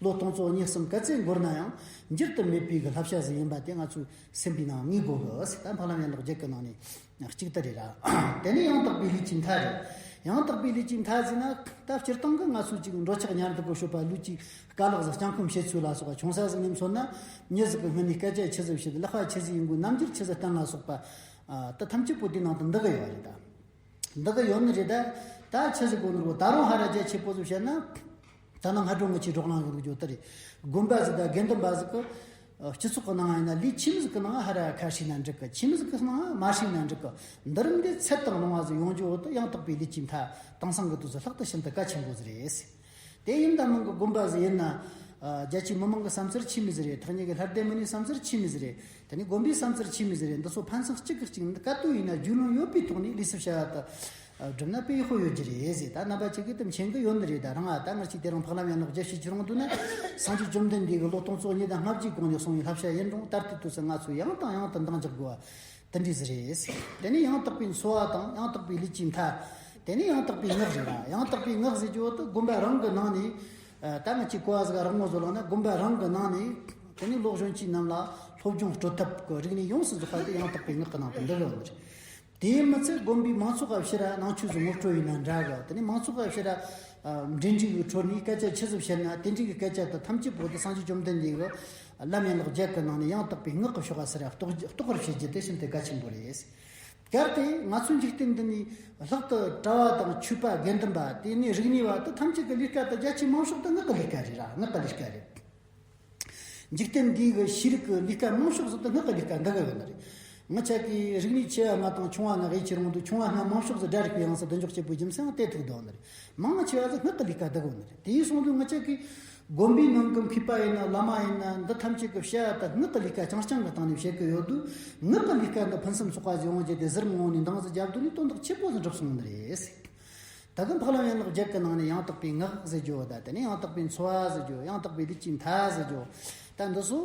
ལོ་སྟོང་ཚོ་གཉིས་གསུམ་ག་ཚད་འགོར་ན་ཡང་འགྱུར་དུ་མེད་པའི་གི་བསླབ་བྱ་ཟིག་ཡིན་པ་དེ་ང་ཚོས་སེམས་པའི་ནང་ངེས་དགོས་གི་ཟེར། ད་འཕགས་ལམ་ཡན་ལག་བརྒྱད་ཀྱི་ནང་ནས་གཅིག་དེ་རེད་ར། དེ་ནས་ཡང་དག་པའི་ལུས་ཀྱི་མཐའ་རེད། ཡང་དག་པའི་ལུས་ཀྱི་མཐའ་ཟེར་ན། ད་སྤྱིར་བཏང་གི་ང་ཚོས་ཅིག་འགྲོ་འཆག་ཉར་འདུག་གི་སྤྱོད་པ། ལུས་ཀྱི་རྐང་ལག་ཟིག་བརྐྱང་བསྐུམ་བྱེད་ཚུལ་ལ་སོགས་པ་ཆུང་ས་ཟིག་ནས་མཚོན་ན། མྱི་ཟིག་གི་སྔུན་ནས་སྐད་ཆ་ཆི་ཟིག་བཤད། ལག་པ་ཆི་ཟིག་ཡིན་དགོས། རྣམ་འགྱུར་ཆི་ཟིག་བསྟན་ལ་སོགས་པ། ད་ཐམས་ཅད་པོ་དེའི་ནང་དུ་འདུ་གི་ཡོད་རེད་ད། འདི་གི་ཡོད་ནི་རེད་ད། ད་ཆི་ཟིག་གོ་ནོར་གོ་ད་རུང་ཧ་ར་རྒྱ་ཆེ་པོ་ཟིག་བཤད་ན། ད་ནང་སྔ་དྲོ་ངི་ཆེ་གྲོགས་ལང་གི་འདུག་རྒྱུ་དེ་རེད། དགོན་པ་ཟིག་དང་དགེ་འདུན་པ་ཟིག་གི་སྤྱི་ཚོགས་ཀྱི་ནང་ཡིན་ན་ལས་ཆི་མོ་ཟིག་གི་ནང་ཧ་ར་ཁ་ཧྲིག་ན་འགྲིག་གི། ཆི་མོ་ཟིག་གི་ནང་མ་ཧྲིག་ན་འགྲིག་གི། འདི་རིམ་འདི་ཚད་དང་རིང་བ་ཟིག་ཡོང་རྒྱུ་བོ་དེ་ཡང་དག་པའི་ལུས་ཀྱི་མཐའ་དེང་སང་གི་དུས་སུ་ལྷག་ཏུ་ཤིན་ཏུ་གལ་ཆེན་པོ་ཟིག་རེད། དེ་ཡིན་ད་མིན་གི་དགོན་པ་ཟིག་ཡིན་ན། རྒྱ་ཆེའི་མི་མང་གི་བསམ་ཚུལ་ཆི་མོ་ཟིག་རེད། ཐག་ཉེ་གི་ལྷ་སྡེ་མི་སྣའི་བསམ་ཚུལ་ཆི་མོ་ཟིག་རེད། དེ་ནས་དགོན་པའི་བསམ་ཚུལ་ཆི་མོ་ཟིག་རེད། འདི་ཚོ་ཕན་ཚུན་གཅིག་གིས་གཅིག་ནི་ག་དུས་ཡིན་ན་རྒྱུས་ལོན་ཡོད་པའི་ཐོག་ནས་ལུས་སུ་བྱ་བ་དེ་བསྒྲུབས་ན་དཔེ་ཡག་པོ་ཡོད་རྒྱུ་རེད་ཟེར། ད་རྣམ་པ་ཆེ་གི་དེ་མཁྱེན་གི་ཡོད་ནི་རེད། ད་རང་ང་ད་ང་ཅིག་དེ་རིང་འཕགས་ལམ་ཡན་ལག་བརྒྱད་ཞུ་རྒྱུ་རུང་དུས་ན། སངས་རྒྱས་བཅོམ་ལྡན་འདས་ཀྱིས་ལོ་སྟོང་ཚོ་གཉིས་དང་ལྔ་བརྒྱའི་གོང་ནས་གསུངས་པའི་བསླབ་བྱ་ཡིན་རུང་། ད་ལྟའི་དུས་སུ་ང་ཚོས་ཡང་དང་ཡང་དུ་འདང་རྒྱག་དགོས་པ་དེ་འདྲ་ཟིག་རེད། དེ་ནས་ཡང་དག་པའི་འཚོ་བ་དང་ཡང་དག་པའི་ལུས་ཀྱི་མཐའ། དེ་ནས་ཡང་དག་པའི་ངག་རེད་ལ། ཡང་དག་པའི་ངག་ཟེར་རྒྱུ་བོ་དེ་དགོན་པ་རང་གི་ནང་ནས། ད་ང་ཅིག་གོ་བ་ཟིག་རག་མོ་བཟོ་ལ་ན། དགོན་པ་རང་གི་ནང་ནས་དེ་ནས་ལོ་གཞོན་སྐྱེས་རྣམས་ལ་སློབ་སྦྱོང་སྤྲོད་ཐབས་ཀྱི་རིག་གནས་ཡོངས་སུ་རྫོགས་པ་དེ་ཡང་དག་པའི་ངག་གི་ནང་དུ་འདུ་གི་ཡོད་ནི་རེད། དེས་མི་ཚད་དགོན་པའི་མང་ཚོགས་ཀ་ཕྱིར་ར་ནང་ཆོས་སུ་ངོ་སྤྲོད་ཡིན་ན་འདྲ་གི། དེ་ནས་མང་ཚོགས་ཀ་ཕྱིར་ར་འབྲེལ་འདྲིས་ཀྱི་ཁྲོད་ནས་སྐད་ཆ་ཆི་ཟིག་བཤད་ན། དེ་འདྲའི་གི་སྐད་ཆ་དེ་ཐམས་ཅད་པོ་དེ་སངས་རྒྱས་བཅོམ་ལྡན་འདས་ཀྱི་ལམ་ཡན་ལག་བརྒྱད་ཀྱི་ནང་ནས་ཡང་དག་པའི་ངག་གི་ཕྱོགས་ཀ་ཟེར་ར་རྟོགས་རྟོགས་པར་བྱེད་རྒྱུ་དེ་ཤིན་ཏུ་གལ་ཆེན་པོ་རེད། གལ་ཏེ་ང་ཚོའི་འཇིག་རྟེན་འདི་ནས་ལྷག་ཏུ་གྲྭ་བ་དང་ཆོས་པ་དགེ་འདུན་པ། དེ་ནས་རིག་གནས་པ་དེ་ཐམས་ཅད་ཀྱི་ལས་ཀ་དེ་རྒྱ་ཆེ་མང་ཤོས་དེ་ངག་གི་ལས་ཀ་རེད་ར། ངག་གི་ལས་ཀ་རེད། འཇིག་རྟེན་འདིའི་གི་ཤེས་རིག་གི་ལས་ཀ་མང་ཤོས་ཟིག་དེ་ངག་གི་ལས་ཀ་འདི་གི་ཡོད་ནི་རེད། ང་ཅག་གི་རིག་གནས་ཆེ་བ་ལྔ་དང་ཆུང་བ་ལྔ་དབྱེ་ཕྱེ་རུང་དུ། ཆུང་བ་ལྔ་མང་ཕྱོགས་སུ་སྒྲ་རིག་པའི་དབྱིངས་སུ་བསྡུ་འཇོག་བྱེད་པའི་རྒྱུ་མཚན་ཡང་དེ་ཐུག་འདུག་ནི་རེད། མང་ཆེ་བ་ཟིག་སྔགས་ཀྱི་ལས་ཀ་བསྡུ་དགོས་ནི་རེད། དེ་ཡིན་སོང་དུས་ང་ཅག་གི་དགོན་པའི་ནང་གི་མཁས་པ་ཡིན་ན་བླ་མ་ཡིན་ན་འདི་ཐམས་ཅད་ཀྱི་བྱ་བ་ད་སྔགས་ཀྱི་ལས་ཀ་རྐྱང་རྐྱང་གི་སྟེང་ནས་བྱེད་ཀྱི་ཡོད་དུས། སྔགས་ཀྱི་ལས་ཀ་འདི་ཕུན་སུམ་ཚོགས་པ་ཟིག་ཡོང་རྒྱུ་དེ་ཟུར་མང་བོ་ནས་འདང་ཟིག་བརྒྱབ་དུས་ནས་དོན་དག་ཆེ་པོ་ཟིག་འགྲུབ་སོང་ནི་རེད། ད་གིན་འཕགས་ལམ་ཡན་ལག་བརྒྱད་ཀྱི་ནང་ནས་ཡང་དག་པའི་སྔགས་ཟེར་རྒྱུ། ད་དེ་ནས་ཡང་དག་པའི་འཚོ་བ་ཟེར་རྒྱུ། ཡང་དག་པའི་ལུས་ཀྱི་མཐའ་ཟེར་རྒྱུ། ད་འདི་ཚོ་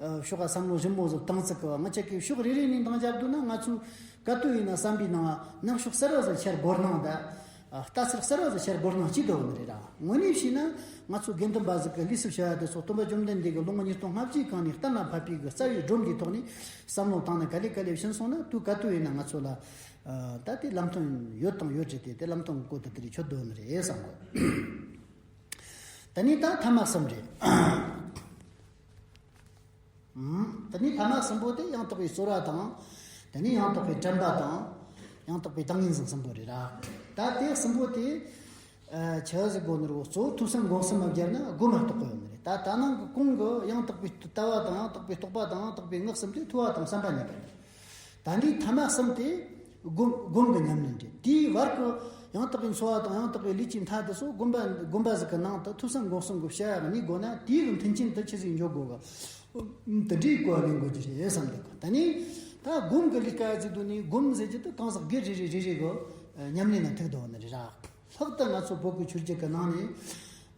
ཕྱོགས་ཀ་བསམ་བློ་ཞིབ་མོ་ཟིག་བཏང་ཚིག་གི་ང་ཅག་གིས་ཕྱོགས་རེ་རེ་ནས་འདང་བརྒྱབ་འདུག་ན། ང་ཚོའི་ག་དུས་ཡིན་ན་བསམ་པའི་ནང་ནང་ཕྱོགས་གསར་བ་ཟིག་འཆར་དགོས་སྣང་ད། ལྟ་ཚུལ་གསར་བ་ཟིག་འཆར་དགོས་སྣང་སྐྱེ་འདུག་ནི་རེད་ར། དངོས་གནས་བྱས་ན་ང་ཚོ་དགེ་འདུན་པ་ཟིག་གི་ལུས་སུ་བྱ་བ་དེ་ཚོ་སྟོན་པ་བཅོམ་ལྡན་འདས་ཀྱི་ལོ་ངོ་ཉིས་སྟོང་ལྔ་བརྒྱའི་གང་ནས་གཏན་ལ་ཕབ་པའི་གི་རྩ་བའི་སྒྲོམ་འདིའི་ཐོག་ནས་བསམ་བློ་བཏང་ནས་ག་ལེ་ག་ལེ་ཕྱིན་སོང་ན། དུས་ག་དུས་ཡིན་ན་ང་ཚོ་ལ་ད་དེ་ལམ་སྟོན་ཡོད་དང་ཡོད་རེད་དེ། དེ་ལམ་སྟོན་གི་སྐོར་དུ་དེ་རིགས་ཆོད་དོ་ནི་རེད་བསམ་གོ། ད་ནི་ད་ཐ་མ་གསུམ་རེད། ཨུམ། དེ་ནས་ཐ་མ་གསུམ་པོ་དེ་ཡང་དག་པའི་རྩོལ་བ་དང་། དེ་ནས་ཡང་དག་པའི་དྲན་པ་དང་། ཡང་དག་པའི་ཏིང་ངེ་འཛིན་གསུམ་པོ་རེད་ར། ད་དེ་གསུམ་པོ་དེ། ཨ། ཆི་ཟིག་དགོས་ནི་རེད། གཙོ་བོ་ཐོས་བསམ་སྒོམ་གསུམ་མ་བརྒྱབ་ན་སྒོམ་མ་རྟོགས་གི་ཡོད་ནི་རེད། ད་ད་ནང་གི་གོང་གི་ཡང་དག་པའི་ལྟ་བ་དང་། ཡང་དག་པའི་རྟོག་པ་དང་། ཡང་དག་པའི་སྔགས་གསུམ་དེ་ཐོས་པ་དང་བསམ་པ་གཉིས་ཀ་རེད། ད་འདིའི་ཐ་མ་གསུམ་དེ་སྒོམ། སྒོམ་གྱི་ཉམས་ལེན་རེད། དེའི་བར་གྱི་ཡང་དག་པའི་འཚོ་བ་དང་ཡང་དག་པའི་ལུས་ཀྱི་མཐའ་དེ་ཚོ་སྒོམ་པ། སྒོམ་པ་ཟིག་གི་ནང་དུ་ཐོས་བསམ་སྒོམ་གསུམ་གྱི་བྱ་བ་གཉིས་དགོས་ན། དེའི་གི་མཐུན་རྐྱེན་དེ་ཆི་ཟིག་འཇོག་དགོས་གི། དེ་འདྲའི་གོ་བ་ལེན་དགོས་ཀྱི་རེད་བསམ་འདུག། ད་ནི་ད་སྒོམ་གྱི་ལས་ཀ་ཟེར་དུས་ནི། སྒོམ་ཟེར་རྒྱུ་དེ་གང་ཟག་སྒེར་རེ་རེ་རེ་རེ་གི་ཉམས་ལེན་ལ་ཐུག་འདུག་ནི་རེད་ར། ལྷག་ཏུ་ང་ཚོ་བོད་ཀྱི་ཆོས་བརྒྱུད་ཀྱི་ནང་ནས།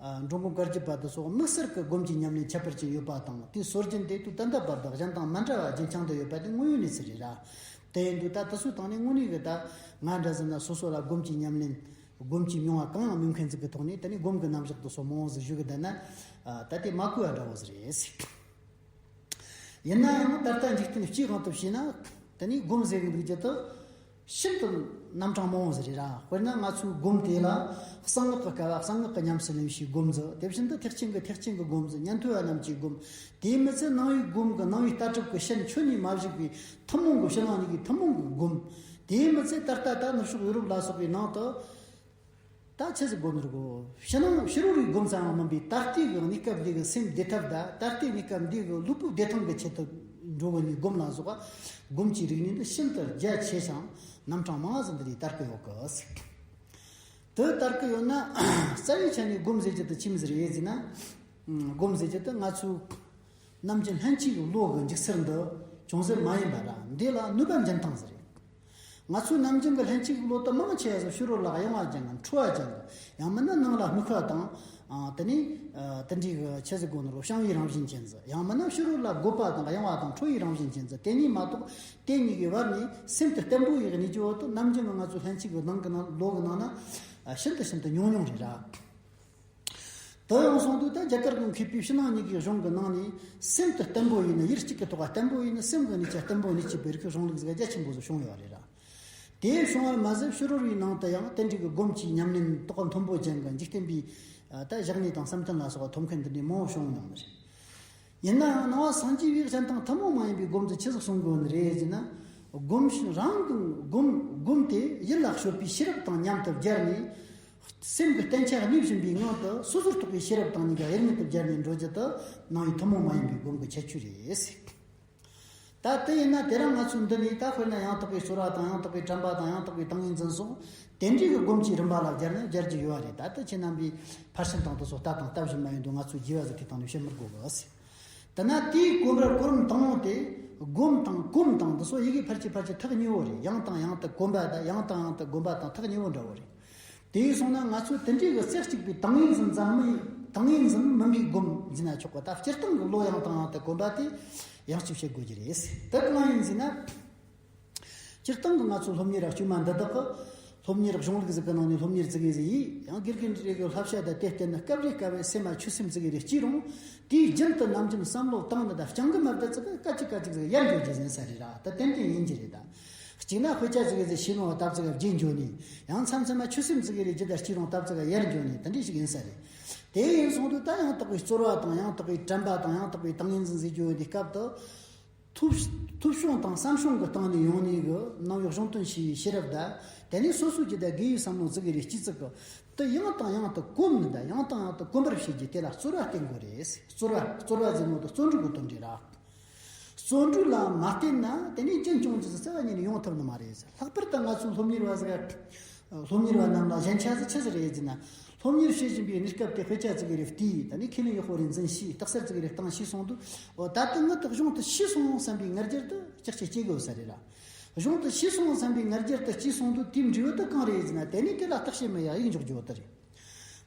ཨ། འགྲོ་མགོན་བཀའ་བརྒྱུད་པ་དེ་ཚོ་དམིགས་བསལ་གྱི་སྒོམ་གྱི་ཉམས་ལེན་ཁྱད་པར་ཅན་ཡོད་པ་དང་། དེའི་སྲོལ་རྒྱུན་དེ་དུས་ད་ལྟ་བར་དུ་གཞན་དང་མ་འདྲ་བ་རྒྱུན་འཁྱོངས་བསྡད་ཡོད་པ་དེ་དངོས་ཡོད་གནས་ཚུལ་རེད་ར། དེ་ཡིན་དུས་ད་དེ་ཚོའི་སྟེང་ནས་དངོས་གནས་ཀྱི་ད་ང་འདྲ་ཟིག་ན་སོ་སོ་ལ་སྒོམ་གྱི་ཉམས་ལེན། སྒོམ་གྱི་མྱོང་བ་གང་ཡང་མེད་མཁན་ཟིག་གི་ཐོག་ནས། དེ་ནས་སྒོམ་གྱི་རྣམ་གཞག་དེ་ཚོ་མང་བོ་ཟིག་ཞུ་གི་བསྡད་ན། ཨ། ད་དེ་མ་གོ་བ་འདྲ་བོ་ཟིག་རེད། ཡིན་ན་ཡང་ད་ལྟ་འཇིག་རྟེན་སྤྱིའི་དབང་དུ་བྱས་ན། དེ་ནས་སྒོམ་ཟེར་གི་འདུག་རྒྱུ་དེ་ཤིན་ཏུ་རྣམ་གྲངས་མང་བོ་ཟིག་རེད་ར། དཔེར་ན་ང་ཚོའི་སྒོམ་དེ་ལ་གསང་སྔགས་ཀྱི་སྐལ་བ། གསང་སྔགས་ཀྱི་ཉམས་སུ་ལེན་བྱའི་སྒོམ་ཟིག། དེ་བཞིན་དུ་ཐེག་ཆེན་གྱི་ཐེག་ཆེན་གྱི་སྒོམ་ཟིག། ཉན་ཐོས་པ་རྣམས་ཀྱི་སྒོམ། དེའི་མི་ཚད་སྣང་བའི་སྒོམ་གྱི། སྣང་བའི་ལྟ་གྲུབ་ཀྱི་ཕྱིར་ཁྱོན་ནས་མ་བཞུགས་པའི་ཐུན་མོང་གི། ཕྱི་ནང་གཉིས་ཀྱི་ཐུན་མོང་གི་སྒོམ། དེའི་མི་ཚད་ད་ལྟ་ད་ནུབ་ཕྱོགས་ཡོ་རོབ་ལ་སོགས་པའི་ནང་དུ། ད་ཆི་ཟིག་དགོས་ནི་རེད་གོ། ཕྱི་ནང་ཕྱི་རོལ་པའི་སྒོམ་ཙམ་ཡང་མིན་པའི། ད་ལྟའི་གི་གནས་སྐབས་འདི་གི་སེམས་བདེ་ཐབས་དང་། ད་ལྟའི་གནས་སྐབས་འདི་གི་ལུས་པོ་བདེ་ཐང་གི་ཆེད་དུ་འགྲོ་གི་ནི་སྒོམ་ལ་སོགས་པ། སྒོམ་གྱི་རིག་གནས་འདི་ཤིན་ཏུ་རྒྱ་ཆེ་ཞིང་རྣམ་གྲངས་མང་ཟིག་འདི་རིགས་དར་གི་ཡོད་གི་ཟེར། དེ་དར་གི་ཡོད་ན། རྩ་བའི་ཆ་ནས་སྒོམ་ཟེར་རྒྱུ་དེ་ཆི་མོ་ཟིག་རེད་ཟེར་ན། སྒོམ་ཟེར་རྒྱུ་དེ་ང་ཚོའི་ནམ་རྒྱུན་ལྷན་སྐྱེས་ཀྱི་བློ་གི་འཇུག་ཚུལ་འདི་ཅུང་ཟད་མ་ཡིན་པ་ར། འདི་ལ་ནུས་པ་འཇོན་ཐང་ཟིག་རེད། ང་ཚོའི་ནམ་རྒྱུན་གྱི་ལྷན་སྐྱེས་ཀྱི་བློ་དེ་མང་ཆེ་བ་ཟིག་ཕྱི་རོལ་ལ་གཡེང་བ་ཅན་གྱི། འཁྲུལ་བ་ཅན་གྱི། ཡང་མིན་ན་ནང་ལ་དམིགས་པ་དང་། ཨ། དེ་ནས། ཨ། དེ་འདྲའི་གི་ཆི་ཟིག་དགོས་ནི་རེད། བྱང་བའི་རང་བཞིན་ཅན་ཟིག། ཡང་མིན་ན་ཕྱི་རོལ་ལ་རྒོད་པ་དང་གཡེང་བ་དང་ཁྲོ་བའི་རང་བཞིན་ཅན་ཟིག། དེ་གཉིས་མ་གཏོགས་དེ་གཉིས་ཀྱི་བར་ནས་སེམས་དེ་བརྟན་པོ་ཡེ་གནས་རྒྱུ་བོ་དེ་ནམ་རྒྱུན་གྱི་ང་ཚོའི་ལྷན་སྐྱེས་ཀྱི་ནང་གི་ནང་། བློ་གི་ནང་ན། ཨ། ཤིན་ཏུ་ཤིན་ཏུ་ཉུང་ཉུང་རེད་ར། དེ་ཡོང་སོང་དུས་ད་རྒྱ་གར་གྱི་མཁས་པའི་ཕྱི་ནང་གཉིས་ཀྱི་གཞུང་གི་ནང་ནས། སེམས་དེ་བརྟན་པོ་ཡེ་ནས། ཡུལ་གཅིག་གི་ཐོག་བརྟན་པོ་ཡེ་ནས། སེམས་ཀྱི་གནས་ཆ་བརྟན་པོ་གནས་བྱེད་པའི་རིགས་ཀྱི་གཞུང་ལུགས་ཟིག་རྒྱ་ཆེན་པོ་ཟིག་བྱུང་ཡོད་རེད་ར། དེ་བྱུང་བར་མ་ཟད་ཕྱི་རོལ་པའི་ནང་དུ་ཡང་དེ་འདྲའི་གི་སྒོམ་གྱི་ཉམས་ལེན་ཏོག་མཐོན་པོ་ཅན་གྱི། འཇིག་རྟེན་པའི། ཨ། ད་བཞག་ནས་དང་བསམ་གཏན་ལ་སོགས་པ་ཐོབ་མཁན་འདི་འདྲའི་མང་བོ་བྱུང་མྱོང་ནི་རེད། ཡིན་ནའང་ནང་པ་སངས་རྒྱས་པའི་སྤྱན་དང་ཐུན་མོང་མ་ཡིན་པའི་སྒོམ་དེ་ཆི་ཟིག་གསུང་དགོས་ནི་རེད་ཟེར་ན། སྒོམ་རང་གི་སྒོམ། སྒོམ་དེ་ཡིད་ལ་དཔྱོད་པའི་ཤེས་རབ་དང་མཉམ་དུ་སྦྱར་ནས། སེམས་ཀྱི་བརྟན་ཆ་གནས་བཞིན་པའི་ངང་དུ་སོ་སོར་རྟོག་པའི་ཤེས་རབ་དང་གཉིས་ཀ་དབྱེར་མེད་དུ་སྦྱར་ནས་འགྲོ་རྒྱུ་དེ་ནང་པའི་ཐུན་མོང་མ་ཡིན་པའི་སྒོམ་གྱི་ཁྱད་ཆོས་རེད་ཟེར། ད་དེ་ཡིན་ན་དེ་རིང་ང་ཚོས་འདི་ནས་ད་དཔེར་ན་ཡང་དག་པའི་རྩོལ་བ་དང་། ཡང་དག་པའི་དྲན་པ་དང་། ཡང་དག་པའི་ཏིང་ངེ་འཛིན་སོགས་དེ་འདྲའི་གི་སྒོམ་གྱི་རིམ་པ་ལ་སྦྱར་ན་སྦྱར་རྒྱུ་ཡོད་རེད། ད་ལྟ་ཁྱེད་རྣམ་པས་ཕར་ཕྱིན་དང་དེ་ཚོ་ལྟ་དང་ལྟ་བཞིན་པ་ཡིན་དུས། ང་ཚོས་རྒྱས་པ་ཟིག་དེ་སྟེང་ནས་བཤད་མི་དགོས་གི་ཟེར། དེ་ན་དེའི་གོ་བར་གོ་རིམ་དང་པོ་དེ། སྒོམ་དང་གོམས་དང་དེ་ཚོ་ཡི་གེ་ཕལ་ཆེར་ཕལ་ཆེར་ཐག་ཉེ་བོ་རེད། ཡང་དང་ཡང་དུ་གོམས་པ་དང་། ཡང་དང་ཡང་དུ་སྒོམ་པ་དང་ཐག་ཉེ་བོ་འདྲ་བོ་རེད། དེ་ཡིན་སོང་ན་ང་ཚོས་དེ་འདྲའི་གི་རྩེ་གཅིག་པའི་ཏིང་ངེ་འཛིན་ཙམ་མི། ཏིང་ངེ་འཛིན་མིན་པའི་སྒོམ་ཟེར་ན་ཆོག་གི། ད་སྤྱིར་བཏང་གི་བློ་ཡང་དང་ཡང་དུ་གོམས་པ་དེ་ཡང་གཅིག་བྱེད་དགོས་ཀྱི་རེད། དེ་གང་ཡིན་ཟེར་ན། སྤྱིར་བཏང་གི་ང་ཚོ་སློབ་གཉེར་དཀྱུས་མ་འདི་དག་གི། སློབ་གཉེར་གཞུང་ལུགས་ཟིག་གི་ནང་ནས་སློབ་གཉེར་ཟིག་ཡིན་ཟིག་ཡིན། ཡང་དགེ་རྒན་རེ་གི་བསླབ་བྱ་དང་དེ་བསྟེན་ནས་སྐབས་རེ་སྐབས་རེ་སེམས་མ་ཆོས་སེམས་ཟིག་རེ་སྐྱེས་རུང་། དེའི་རྒྱུན་དུ་ནམ་རྒྱུན་བསམ་བློ་བཏང་ནས་ད་རྐྱང་གི་མ་བསྡད་ཚེ་སྐད་ཅིག་སྐད་ཅིག་ཟིག་ཡལ་འགྲོ་རྒྱུ་ཡིན་ས་རེད་ར། ད་ཏན་ཏན་ཡིན་གྱི་རེད་ད། གཅིག་ན་དཔེ་ཆ་ཟིག་ཟིག་ཤེས་ནོ་སྟབས་ཙིག་ག་བརྗེད་འགྱོ་ནི། ཡང་མཚམས་མཚམས་མ་ཆོས་སེམས་ཟིག་རེ་རྒྱུད་ལ་སྐྱེས་རུང་སྟབས་ཙིག་ག་ཡལ་འགྱོ་ནི། དེ་འདྲ་ཞིག་ཡིན་ས་རེད། དེ་ཡིན་སོང་དུས་ད་ཡང་དག་པའི་རྩོལ་བ་དང་། ཡང་དག་པའི་དྲན་པ་དང་། ཡང་དག་པའི་ཏིང་ངེ་འཛིན་ཟེར་རྒྱུ་འདི་སྐབས་དུ། ཐོས། ཐོས་བྱུང་དང་བསམ་བྱུང་གི་སྟེང་ནས་ཡོང་ནས་གི་ནང་པའི་གཞུང་དོན་ཤེས་པའི་ཤེས་རབ་དང་། དེ་ནས་སོ་སོའི་རྒྱུད་དང་དགེ་བའི་བསམ་བློ་ཟིག་རེ་སྐྱེས་ཚིག་གི། དེ་ཡང་དང་ཡང་དུ་གོམས་ནས་དང་། ཡང་དང་ཡང་དུ་གོམས་པར་བྱེད་རྒྱུ་དེ་ལ་རྩོལ་བ་བསྟེན་དགོས་རེད། རྩོལ་བ། རྩོལ་བ་ཟེར་ནོ་དེ་བརྩོན་འགྲུས་ཀྱི་དོན་རེད་ར། བརྩོན་འགྲུས་ལ་མ་བརྟེན་ན་དེ་ནས་རྒྱུན་སྐྱོང་རྒྱུ་ཟེར་རྩ་བ་ཉིད་ནས་ཡོང་ཐུབ་ནི་མ་རེད་ཟེར། ལྷག་པར་དུ་ང་ཚོའི་སློབ་གཉེར་བ་ཟིག་སློབ་གཉེར་བ་རྣམས་ལ་ཞན་ཆ་ཟིག་ཆི་ཟིག་རེད་ཟེར་ན། སློབ་གཉེར་བྱེད་བཞིན་པའི་གནས་སྐབས་དེ་དཔེ་ཆ་ཙིག་གེ་རེ་བལྟས། ད་ནི་ཁས་ལེན་ཡག་པོ་རེ་འཛིན་ཤེས། རྟགས་གསལ་ཙིག་གེ་རེ་བཏང་ཤེས་སོང་དུས། འོ་ད་ལྟ་ངི་དེ་གཞུང་དེ་ཤེས་སོང་བསམ་པའི་ང་རྒྱལ་དེ་ཅག་ཅག་སྐྱེ་དགོས་ས་རེད་ར། གཞུང་དེ་ཤེས་སོང་བསམ་པའི་ང་རྒྱལ་དེ་སྐྱེས་སོང་དུས། དེའི་འབྲས་བུ་དེ་གང་རེད་ཟེར་ན། དེ་ནས་དེ་ལ་བརྟག་དཔྱད་མི་ཡག་ཡིག་འཇོག་རྒྱུ་བོ་དེ་རེད།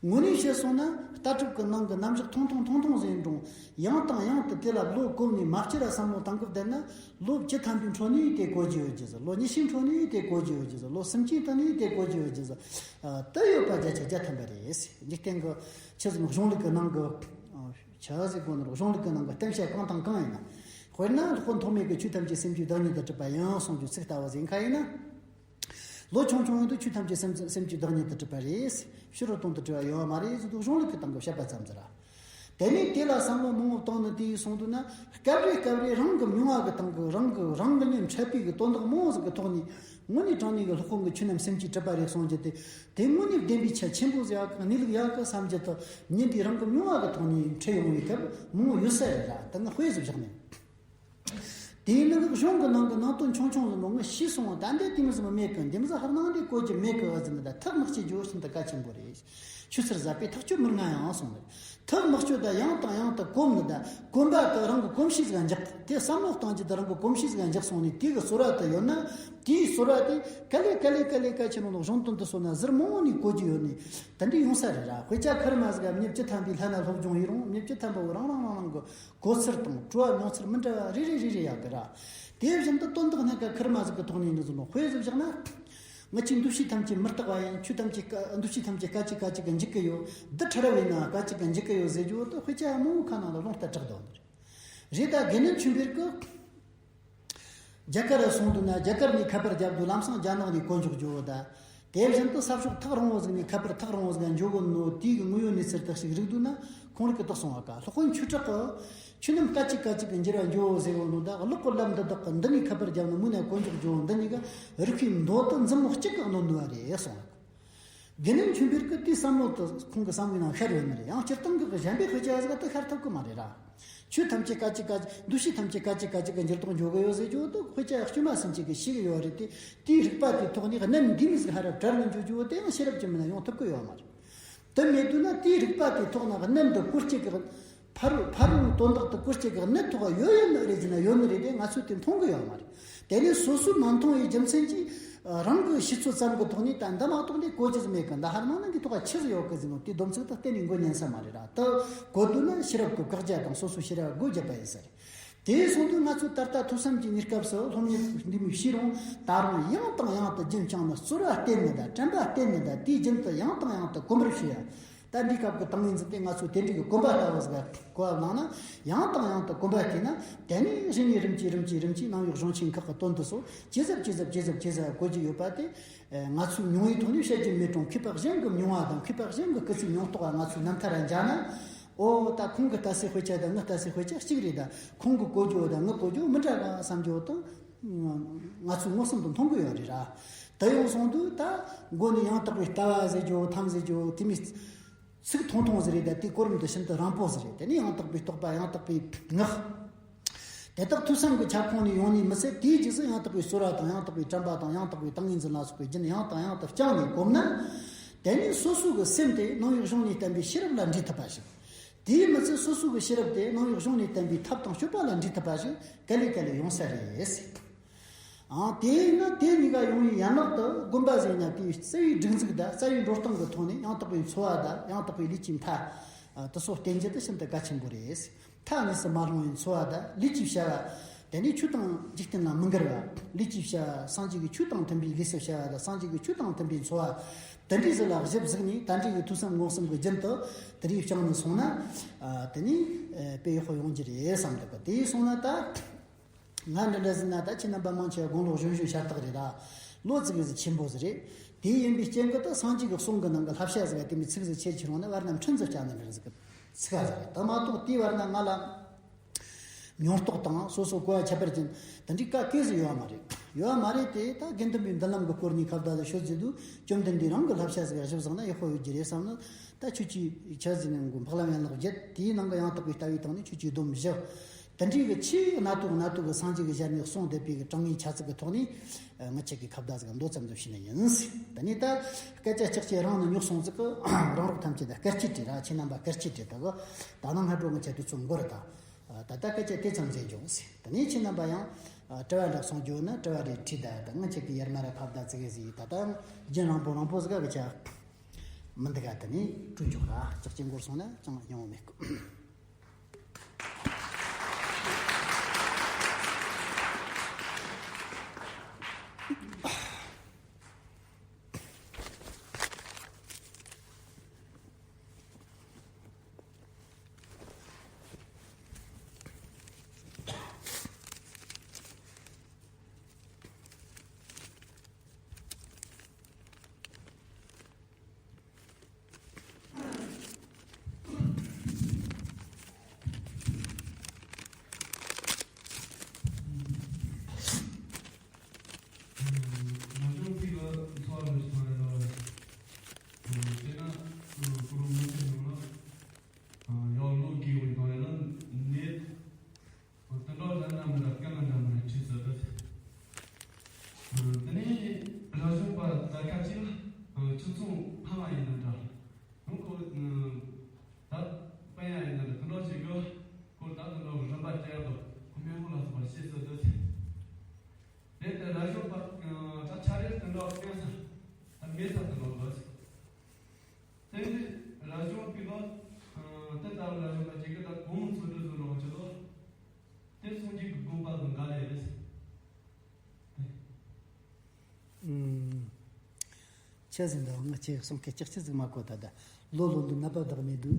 དངོས་གནས་བཤད་སོང་ན། ལྟ་གྲུབ་ཀྱི་ནང་གི་རྣམ་གཞག་ཐུང་ཐུང་ཐུང་ཐུང་ཟིག་ཡིན་རུང་། ཡང་དང་ཡང་དུ་དེ་ལ་བློ་གོམས་ནས་མ་བསྐྱུར་ར་བསམ་བློ་བཏང་གི་བསྡད་ན། ལོ་བཅུ་ཐམ་པའི་འཕྲོ་ནས་དེ་གོ་རྒྱུ་ཡོད་རྒྱུ་ཟིག་ལོ་ཉི་ཤུའི་འཕྲོ་ནས་དེ་གོ་རྒྱུ་ཡོད་རྒྱུ་ཟིག་ལོ་སུམ་ཅུའི་སྟེང་ནས་དེ་གོ་རྒྱུ་ཡོད་རྒྱུ་ཟིག་ཨ། དེ་ཡོད་པ་བརྒྱ་ཆ་བརྒྱ་ཐམ་པ་རེད། འཇིག་རྟེན་གྱི་ཆི་ཟིག་གཞུང་ལུགས་ཀྱི་ནང་གི་ཆི་ཟིག་གོ་ནོར། གཞུང་ལུགས་ཀྱི་ནང་གི་བསྟན་བཤད་གང་དང་གང་ཡིན་ན། དཔེར་ན་སློབ་དཔོན་ཐོགས་མེད་ཀྱིས་ཆོས་ཐམས་ཅད་སེམས་ཀྱི་བདག་ཉིད་དུ་གྲུབ་པ་ཡིན་གསུང་རྒྱུའི་ཚིག་ལྟ་བུ་ཟིག་ཡིན་ཁ་ཡིན་ན། ལོ་ཆུང་ཆུང་ཡིན་དུས་ཆོས་ཐམས་ཅད་སེམས་སེམས་ཀྱི་བདག་ཉིད་དུ་གྲུབ་པ་རེད། ཕྱི་རོལ་སྟོང་དུ་གྲུབ་པ་ཡོད་མ་རེད་ཟེར་དུས་གཞུང་ལུགས་ཀྱི་སྟེང་གི་བཤད་པ་ཙམ་ཟིག་ར། དེ་ནས་དེ་ལ་བསམ་བློ་མང་བོ་བཏང་ནས་དེ་ཡིས་གསུངས་འདུག་ན། སྐབས་རེ་སྐབས་རེ་རང་གི་མྱོང་བ་གི་སྟེང་གི་རང་གི་རང་གི་ཉིད་འཕྲད་པའི་གི་དོན་དག་མང་བོ་ཟིག་གི་ཐོག་ནས། དངོས་གནས་དྲང་གནས་ཀྱི་སློབ་དཔོན་གྱིས་ཆོས་རྣམས་སེམས་ཀྱིས་གྲུབ་པ་རེད་གསུངས་རྒྱུ་དེ། དེ་དངོས་གནས་བདེན་པའི་ཆ་ཆེན་པོ་ཟིག་ཡོད་གི། གནས་ལུགས་ཡོད་གི་བསམ་རྒྱུ་དེ། ཉིན་དེའི་རང་གི་མྱོང་བ་གི་ཐོག་ནས་འཕྲད་ཡོང་བའི་སྐབས་མང་བོ་ཡོད་ས་རེད་ར། དེ་ནི་དཔེ་ཟིག་བཞག་ནས། དེའི་ནང་གི་གཞུང་གི་ནང་གི་ནང་དོན་ཆུང་ཆུང་ཟིག་མོ་ངས་ཤེས་སོང་བ། ད་འདི་དེ་མོ་ཟིག་མོ་མེད་གི། འདི་མོ་ཟིག་ཧར་ནང་འདི་གོ་རྒྱུ་མེད་གི་ཟེར་ནི། ད་ཐག་མི་གཅོད་རྒྱུ་ཤིན་ཏུ་གལ་ཆེན་པོ་རེད། ཆོས་ཚུལ་ཟབ་པའི་ཐག་གཅོད་མི་ང་ཡང་གསུངས་ནས། ཐག་མི་གཅོད། ད་ཡང་དང་ཡང་དུ་གོམས་ནི། ད་གོམས་པ་དེ་རང་གི་གོམས་གཤིས་ཟིག་འཇགས། དེ་བསམ་བློ་གཏོང་རྒྱུ་དེ་རང་གི་གོམས་གཤིས་ཟིག་འཇགས་སོང་ནས། དེ་གི་ཚོར་བ་དེ་ཡོད་ན། དེའི་ཚོར་བ་དེ་ག་ལེ་ག་ལེ་ག་ལེ་གལ་ཆེ་ནོ་ནོ་གཞུང་དོན་དུ་སོང་ན་ཟུར་མང་བོ་ནས་གོ་རྒྱུ་ཡོད་ནི། ད་འདི་ཡོང་ས་རེད་ར། དཔེ་ཆ་ཁེར་མ་ཟིག་མྱི་བཅུ་ཐམ་པའི་ལྷན་ན་སློབ་སྦྱོང་ཡིན་རུང་། མྱི་བཅུ་ཐམ་པ་བོ་རང་རང་རང་རང་གི་གོ་ཚུལ་དང་སྤྲོ་བ་མྱོང་ཚུལ་མི་འདྲ་བ་རེ་རེ་རེ་རེ་ཡོད་གི་ར། དེ་བཞིན་དུ་དོན་དག་སྣ་ཁ་ཁེར་མ་ཟིག་གི་ཐོག་ནས་འདི་ཟིག་ནོ། དཔེ་ཟིག་བཞག་ན། ང་ཆོས་འདུ་བྱེད་ཐམས་ཅད་མི་རྟག་པ་ཡིན། ཆོས་ཐམས་ཅད་སྐད། འདུ་བྱེད་ཐམས་ཅད་སྐད་ཅིག་སྐད་ཅིག་གིས་འཇིག་གི་ཡོད། འདི་ཕྲ་རབ་ཡིན་ན་སྐད་ཅིག་གིས་འཇིག་གི་ཡོད་ཟེར་རྒྱུ་བོ་དེ་དཔེ་ཆ་མང་བོ་ཁ་ནང་ལ་ལུང་བསྟན་དྲགས་འདུག་ནི་རེད། རེད། ད་དགེ་འདུན་ཆོས་འཕེལ་གྱིས་རྒྱ་གར་ར་སོང་འདུག་ན། རྒྱ་གར་ནས་ཁ་པར་བརྒྱབ་འདུག། ལམ་སང་རྒྱ་ནག་ནས་གོ་འཇོག་རྒྱུ་བོ་ད། དེ་བཞིན་དུ་ས་ཕྱོགས་ཐག་རིང་བོ་ཟིག་ནས་ཁ་པར་ཐག་རིང་བོ་ཟིག་འགྱོ་གོ་ནོ། དེའི་གི་དངོས་ཡོད་གནས་ཚུལ་དག་ཞིག་རིག་འདུག་ན། ཁོང་རིག་གི་དག་སོང་བ་ཀ། སློབ་དཔོན་ཆོས་གྲགས་ཀྱིས་ཆོས་རྣམས་སྐད་ཅིག་སྐད་ཅིག་གིས་འགྱུར་བར་འགྱུར་ཟེར་གོ་ནོ། ད་གློག་གི་ལམ་འདི་དག་གི་འདི་ནས་ཁ་པར་བརྒྱབ་ན་མུ་ན་གོ་འཇོག་རྒྱུ་བོ་འདི་གཉིས་ཀ་རིགས་པའི་མདོ་དེ་མཛུབ་མོ་གཅིག་གིས་གནོན་ནུས་པ་རེད་གསུངས། དགེ་འདུན་ཆོས་འཕེལ་གྱི་དེའི་བསམ་བློ་དེ་ཁོང་གི་བསམ་བློའི་ནང་ཤར་ཡོད་ནི་རེད། ཡང་སྤྱིར་བཏང་གི་གཞན་པའི་དཔེ་ཆ་ཟིག་ད་ཤར་ཐུབ་གི་མ་རེད་ར། ཆོས་ཐམས་ཅད་སྐད་ཅིག་སྐད་ཅིག། འདུ་བྱེད་ཐམས་ཅད་སྐད་ཅིག་སྐད་ཅིག་གིས་འགྱུར་ལྡོག་འགྱོ་གི་ཡོད་ཟེར་རྒྱུ་བོ་དེ་དཔེ་ཆ་དཀྱུས་མ་ཟིན་ཅིག་གིས་ཤེས་གི་ཡོད་རེད་དེ། དེའི་རིག་པ་དེའི་ཐོག་ནས་གནད་འདི་མོ་ཟིག་ཧར་ར་བྲལ་ནས་འགྱོ་རྒྱུ་བོ་དེ་ཡང་ཤེས་རབ་ཀྱི་མི་ན་ཡོང་ཐུབ་གི་ཡོད་མ་རེད། དེ་མེད་དུས་ན་དེའི་རིག་པ་དེའི་ཐོག་ན་གནད་འདི་གོ་རྒྱུ་གི་ཕ་རོལ་ཕ་རོལ་དོན་དག་དེ་གོ་རྒྱུ་གི་གནད་ཐོག་ཡོད་ཡོད་ནི་རེད་ཟེར་ན་ཡོད་ནི་རེད་དེ། ང་ཚོས་དེ་མཐོང་གི་ཡོད་མ་རེད། དེ་ནས་སོ་སོས་མ་མཐོང་བའི་རྒྱུ་མཚན་གྱིས་རང་གི་ཤེས་ཚོད་ཙམ་གྱི་ཐོག་ནས་ད་འདི་མ་གཏོགས་འདི་གོ་རྒྱུ་ཟིག་མེད་གི། འདི་ཧར་ནང་ན་འདི་ཐོག་ཆི་ཟིག་ཡོད་གི་ཟེར་ནོ། དེའི་སྡོམ་ཚིག་དེ་གཏན་ནས་འགོད་ཉན་ས་མ་རེད་ར། དེ་གོ་དུས་ན་ཤེས་རབ་ཀྱི་བཀག་རྒྱ་དང་སོ་སོའི་ཤེས་རབ་སྒོ་བརྒྱབ་པ་ཡིན་ས་རེད། དེ་སོང་དུས་ང་ཚོས་ད་ལྟ་ཐོས་བསམ་གྱི་གནས་སྐབས་སུ་སློབ་གཉེར་འདི་མོ་བྱས་རུང་། ད་རུང་ཡང་དང་ཡང་དུ་རྒྱུན་བསྐྱངས་ནས་ཚོར་བ་བརྟེན་ནས་དང་དྲན་པ་བརྟེན་ནས་དང་དེའི་རྒྱུན་དུ་ཡང་དང་ཡང་དུ་གོམས་པར་བྱེད་ཡ། ད་འདི་སྐབས་ཀྱི་ཏིང་ངེ་འཛིན་དེ་ང་ཚོས་དེ་འདྲའི་གི་གོམ་པ་ལྟ་བུ་ཟིག་གོ་བ་བླངས་ན། ཡང་དང་ཡང་དུ་གོམ་པ་བརྒྱབ་ན། དེ་ནས་རིམ་གྱིས་རིམ་གྱིས་རིམ་གྱིས་རིམ་གྱིས་ནང་པའི་གཞུང་ཆེན་ཁག་གི་དོན་དེ་ཚོ་ཇེ་ཟབ་ཇེ་ཟབ་ཇེ་ཟབ་ཇེ་ཟབ་གོ་རྒྱུ་ཡོད་པ་དེ། ང་ཚོའི་མྱོང་བའི་ཐོག་ནས་བཤད་རྒྱུ་མེད་རུང་། མཁས་པ་གཞན་གྱི་མྱོང་བ་དང་མཁས་པ་གཞན་གྱི་སྐུ་ཚེའི་མྱོང་རྟོགས་པ་ང་ཚོའི་རྣམ་ཐར་ར་མཇལ་ན། ཨོ་ད་ཁོང་གིས་ལྟ་སའི་དཔེ་ཆ་དང་ངའི་ལྟ་སའི་དཔེ་ཆ་གཅིག་རེད། ད་ཁོང་གིས་གོ་རྒྱུ་དང་ངས་གོ་རྒྱུ་མི་འདྲ་ག་བསམ་རྒྱུ་དང་། ང་ཚོས་མངོན་སུམ་དུ་མཐོང་གི་ཡོད་རེད་ར། དེ་ཡོང་སོང་དུས་ད་མགོ་ནས་ཡང་དག་པའི་ལྟ་བ་ཟེར་རྒྱུ་ཐམས་ཟེར་རྒྱུ་དེ་མོ་ཚིག་ཐུང་ཐུང་ཟིག་རེད། ད་དེའི་གོ་རིམ་དེ་ཤིན་ཏུ་རིང་པོ་ཟིག་རེད། དེ་ནས་ཡང་དག་པའི་རྟོགས་པ། ཡང་དག་པའི་ངག་དེ་དག་ཐོས་བསམ་གྱི་ཁྱབ་ཁོངས་ནས་ཡོང་ནས་མི་ཚད། དེའི་རྗེས་སུ་ཡང་དག་པའི་ཚོར་བ་དང་། ཡང་དག་པའི་དྲན་པ་དང་། ཡང་དག་པའི་ཏིང་ངེ་འཛིན་ལ་སོགས་པའི་རྒྱུན་ཡང་དང་ཡང་དུ་བསྐྱངས་ནས་གོམས་ན། དེ་ནས་སོ་སོ་གི་སེམས་དེ་ནང་པའི་གཞུང་ནས་བསྟན་པའི་ཤེས་རབ་ལ་འདྲིས་ཐུབ་པ་ཞིག་དེའི་མི་ཚད་སོ་སོ་གི་ཤེས་རབ་དེ་ནང་པའི་གཞུང་ནས་བསྟན་པའི་ཐབས་དང་སྤྱོད་པ་ལ་འདྲིས་ཐུབ་པ་ཞིག་ག་ལེ་ག་ལེ་ཡོང་ས་རེད། ཨང་། དེས་ན་དེ་གཉིས་ཀ་ཡོང་བའི་ཡན་ལག་ཏུ་དགོན་པ་ཟེར་ན་དེའི་རྩ་བའི་སྒྲིག་འཛུགས་དང་རྩ་བའི་འགྲོ་སྟངས་ཀྱི་ཐོག་ནས་ཡང་དག་པའི་འཚོ་བ་དང་ཡང་དག་པའི་ལུས་ཀྱི་མཐའ། ཨ། དེ་ཚོ་བསྟེན་རྒྱུ་དེ་ཤིན་ཏུ་གལ་ཆེན་པོ་རེད། མཐའ་གཉིས་སུ་མ་ལྷུང་བའི་འཚོ་བ་དང་ལུས་ཀྱི་བྱ་བ། དེ་ནས་ཆོས་དང་འཇིག་རྟེན་ལ་མི་འགལ་བ། ལུས་ཀྱི་བྱ་བ་སངས་རྒྱས་ཀྱི་ཆོས་དང་མཐུན་པའི་ལུས་སུ་བྱ་བ་དང་། སངས་རྒྱས་ཀྱི་ཆོས་དང་མཐུན་པའི་འཚོ་བ། དེ་འདྲའི་ཟིག་ལ་གཞི་བཟུང་ནས་ད་འདྲའི་གི་ཐོས་བསམ་སྒོམ་གསུམ་གྱི་རྒྱུན་དུ་དེ་རིགས་བསྐྱངས་ནས་སོང་ན། ཨ། དེ་ནས་དཔེ་ཡག་པོ་ཡོང་རྒྱུ་རེད་བསམ་འདུག་གི། དེ་སོང་ན་ད། ང་འདྲ་འདྲ་ཟིག་ན་ད་ཁྱེད་རྣམ་པ་མང་ཆེ་བ་དགུང་ལོ་གཞོན་གཞོན་ཤ་སྟག་རེད་ད། བློ་ཙིག་གེ་ཟིག་ཆེན་པོ་ཟིག་རེད། དེ་ཡིན་པའི་རྐྱེན་གྱིས་ད་སངས་རྒྱས་ཀྱི་གསུང་གི་ནང་གི་བསླབ་བྱ་ཟིག་ག་དེ་མོ་ཚིག་ཟིག་ཆེ་ཆེ་རུང་ན་བར་ན་འཕྲིན་ཟིག་བསྐྱལ་ནི་འདྲ་ཟིག་གི་ཚིག་ག་ཟིག་རེད། ད་མ་གཏོགས་དེའི་བར་ན་ང་ལ་མྱོང་རྟོགས་དང་སོ་སོ་གོ་བ་ཁྱད་པར་ཅན་དེ་འདྲའི་ག་གེ་ཟིག་ཡོད་མ་རེད། ཡོད་མ་རེད་དེ། ད་དགེ་འདུན་པའི་མདུན་ལམ་གྱི་སྐོར་ནས་ཁ་བརྡ་ཟིག་ཤོད་ཟེར་དུས། བཅོམ་ལྡན་འདས་རང་གི་བསླབ་བྱ་ཟིག་གཞི་བཟུང་ན་ཡག་པོ་ཡོད་རྒྱུ་རེད་བསམ་ན། ད་ཆོས་ཀྱི་ཆ་ཟིག་ནས་འགོ་འཕགས་ལམ་ཡན་ལག་བརྒྱད། དེའི་ནང་གི་ཡང་དག་པའི་ལྟ་བའི་སྟེང་ནས་ཆོས་ཀྱི་སྡོམ་བཞི། དེ་འདྲའི་གི་ཆེས་གནད་དོན་གནད་དོན་གི་སངས་རྒྱས་ཀྱི་ཞལ་ནས་གསུངས་བསྡད་པའི་གི་དྲང་ངེས་ཆ་ཚིག་གི་ཐོག་ནས་ངི་ཆ་གི་ཁ་བརྡ་ཟིག་མདོ་ཙམ་ཙམ་བྱས་ནས་ཡིན། དེ་ནས་ད་སྐད་ཆ་ལྕགས་ཀྱི་རང་ནས་ཉོག་སོང་ཟིག་གི་རང་རོགས་ཐམས་ཅད་ད་སྐད་ཆ་དྲིས་ར། ཁྱེད་རྣམ་པ་སྐད་ཆ་དྲིས་ད་གི་ད་ནང་སྔ་དྲོ་ངི་ཆ་དུས་ཚོད་འགོར་ད། ད་ལྟ་སྐད་ཆ་དེ་ཙམ་ཟིག་འཇོག་ཟེར། དེ་ནས་ཁྱེད་རྣམ་པ་ཡང་དྲི་བ་འདྲ་གསུང་རྒྱུ་ན་དྲི་བ་རེ་དྲིས་ད། ད་ངི་ཆ་གི་ཡར་མར་ཁ་བརྡ་ཙིག་གེ་ཟིག་ད་ལྟ་རྒྱུན་རིང་པོ་རིང་པོ་ཟིག་གི་ཆ་མི་འདུག་ག་དེ་ནས་གྲོལ་འཇོག་ར། ལྕགས་ཀྱི་འགོར་སོང་ན་ཅང་སྙིང་བོ་མེད་གི། དེ་ནས་ར་ཞོ་པ་ད་ཁ་ཆེ་ལ་ཁྱུ་ཚོགས་འཕར་བ་ཡིན་ན་འདྲ། ཁོ་ད་པན་ཡ་ཡིན་ན་འདྲ། དེ་འདྲ་ཞིག་གི་ཁོ་ད་དེ་འདྲ་རིམ་པ་སྐྱེལ་དོ་ཁོ་མེ་ཧོ་ལ་སོགས་པ་ཤེས་སོ་དོ། དེ་ལྟར་ར་ཞོ་པ་ད་ཆ་རེ་དེ་འདྲ་སྐྱེལ་ས་ད་མེད་ས་དེ་འདྲ་དོ། དེ་ནི་ར་ཞོ་པའི་ལོ། དེ་ལྟར་ར་ཞོ་པ་ཅིག་གི་ད་གོང་ཚོ་འདྲ་བཟོ་རོགས་བྱེད་དོ། དེ་སངས་རྒྱས་ཀྱི་དགོངས་པ་དང་འགལ་ལེ་རེད། ཨུམ། ཆི་ཟིག་འདུག་ངི་ཆ་གསུང་སྐད་ལྕགས་ཆི་ཟིག་མ་གོ་ད་ད། ལོ་ལོ་འདི་ནད་པ་བདག་མེད་འདུག་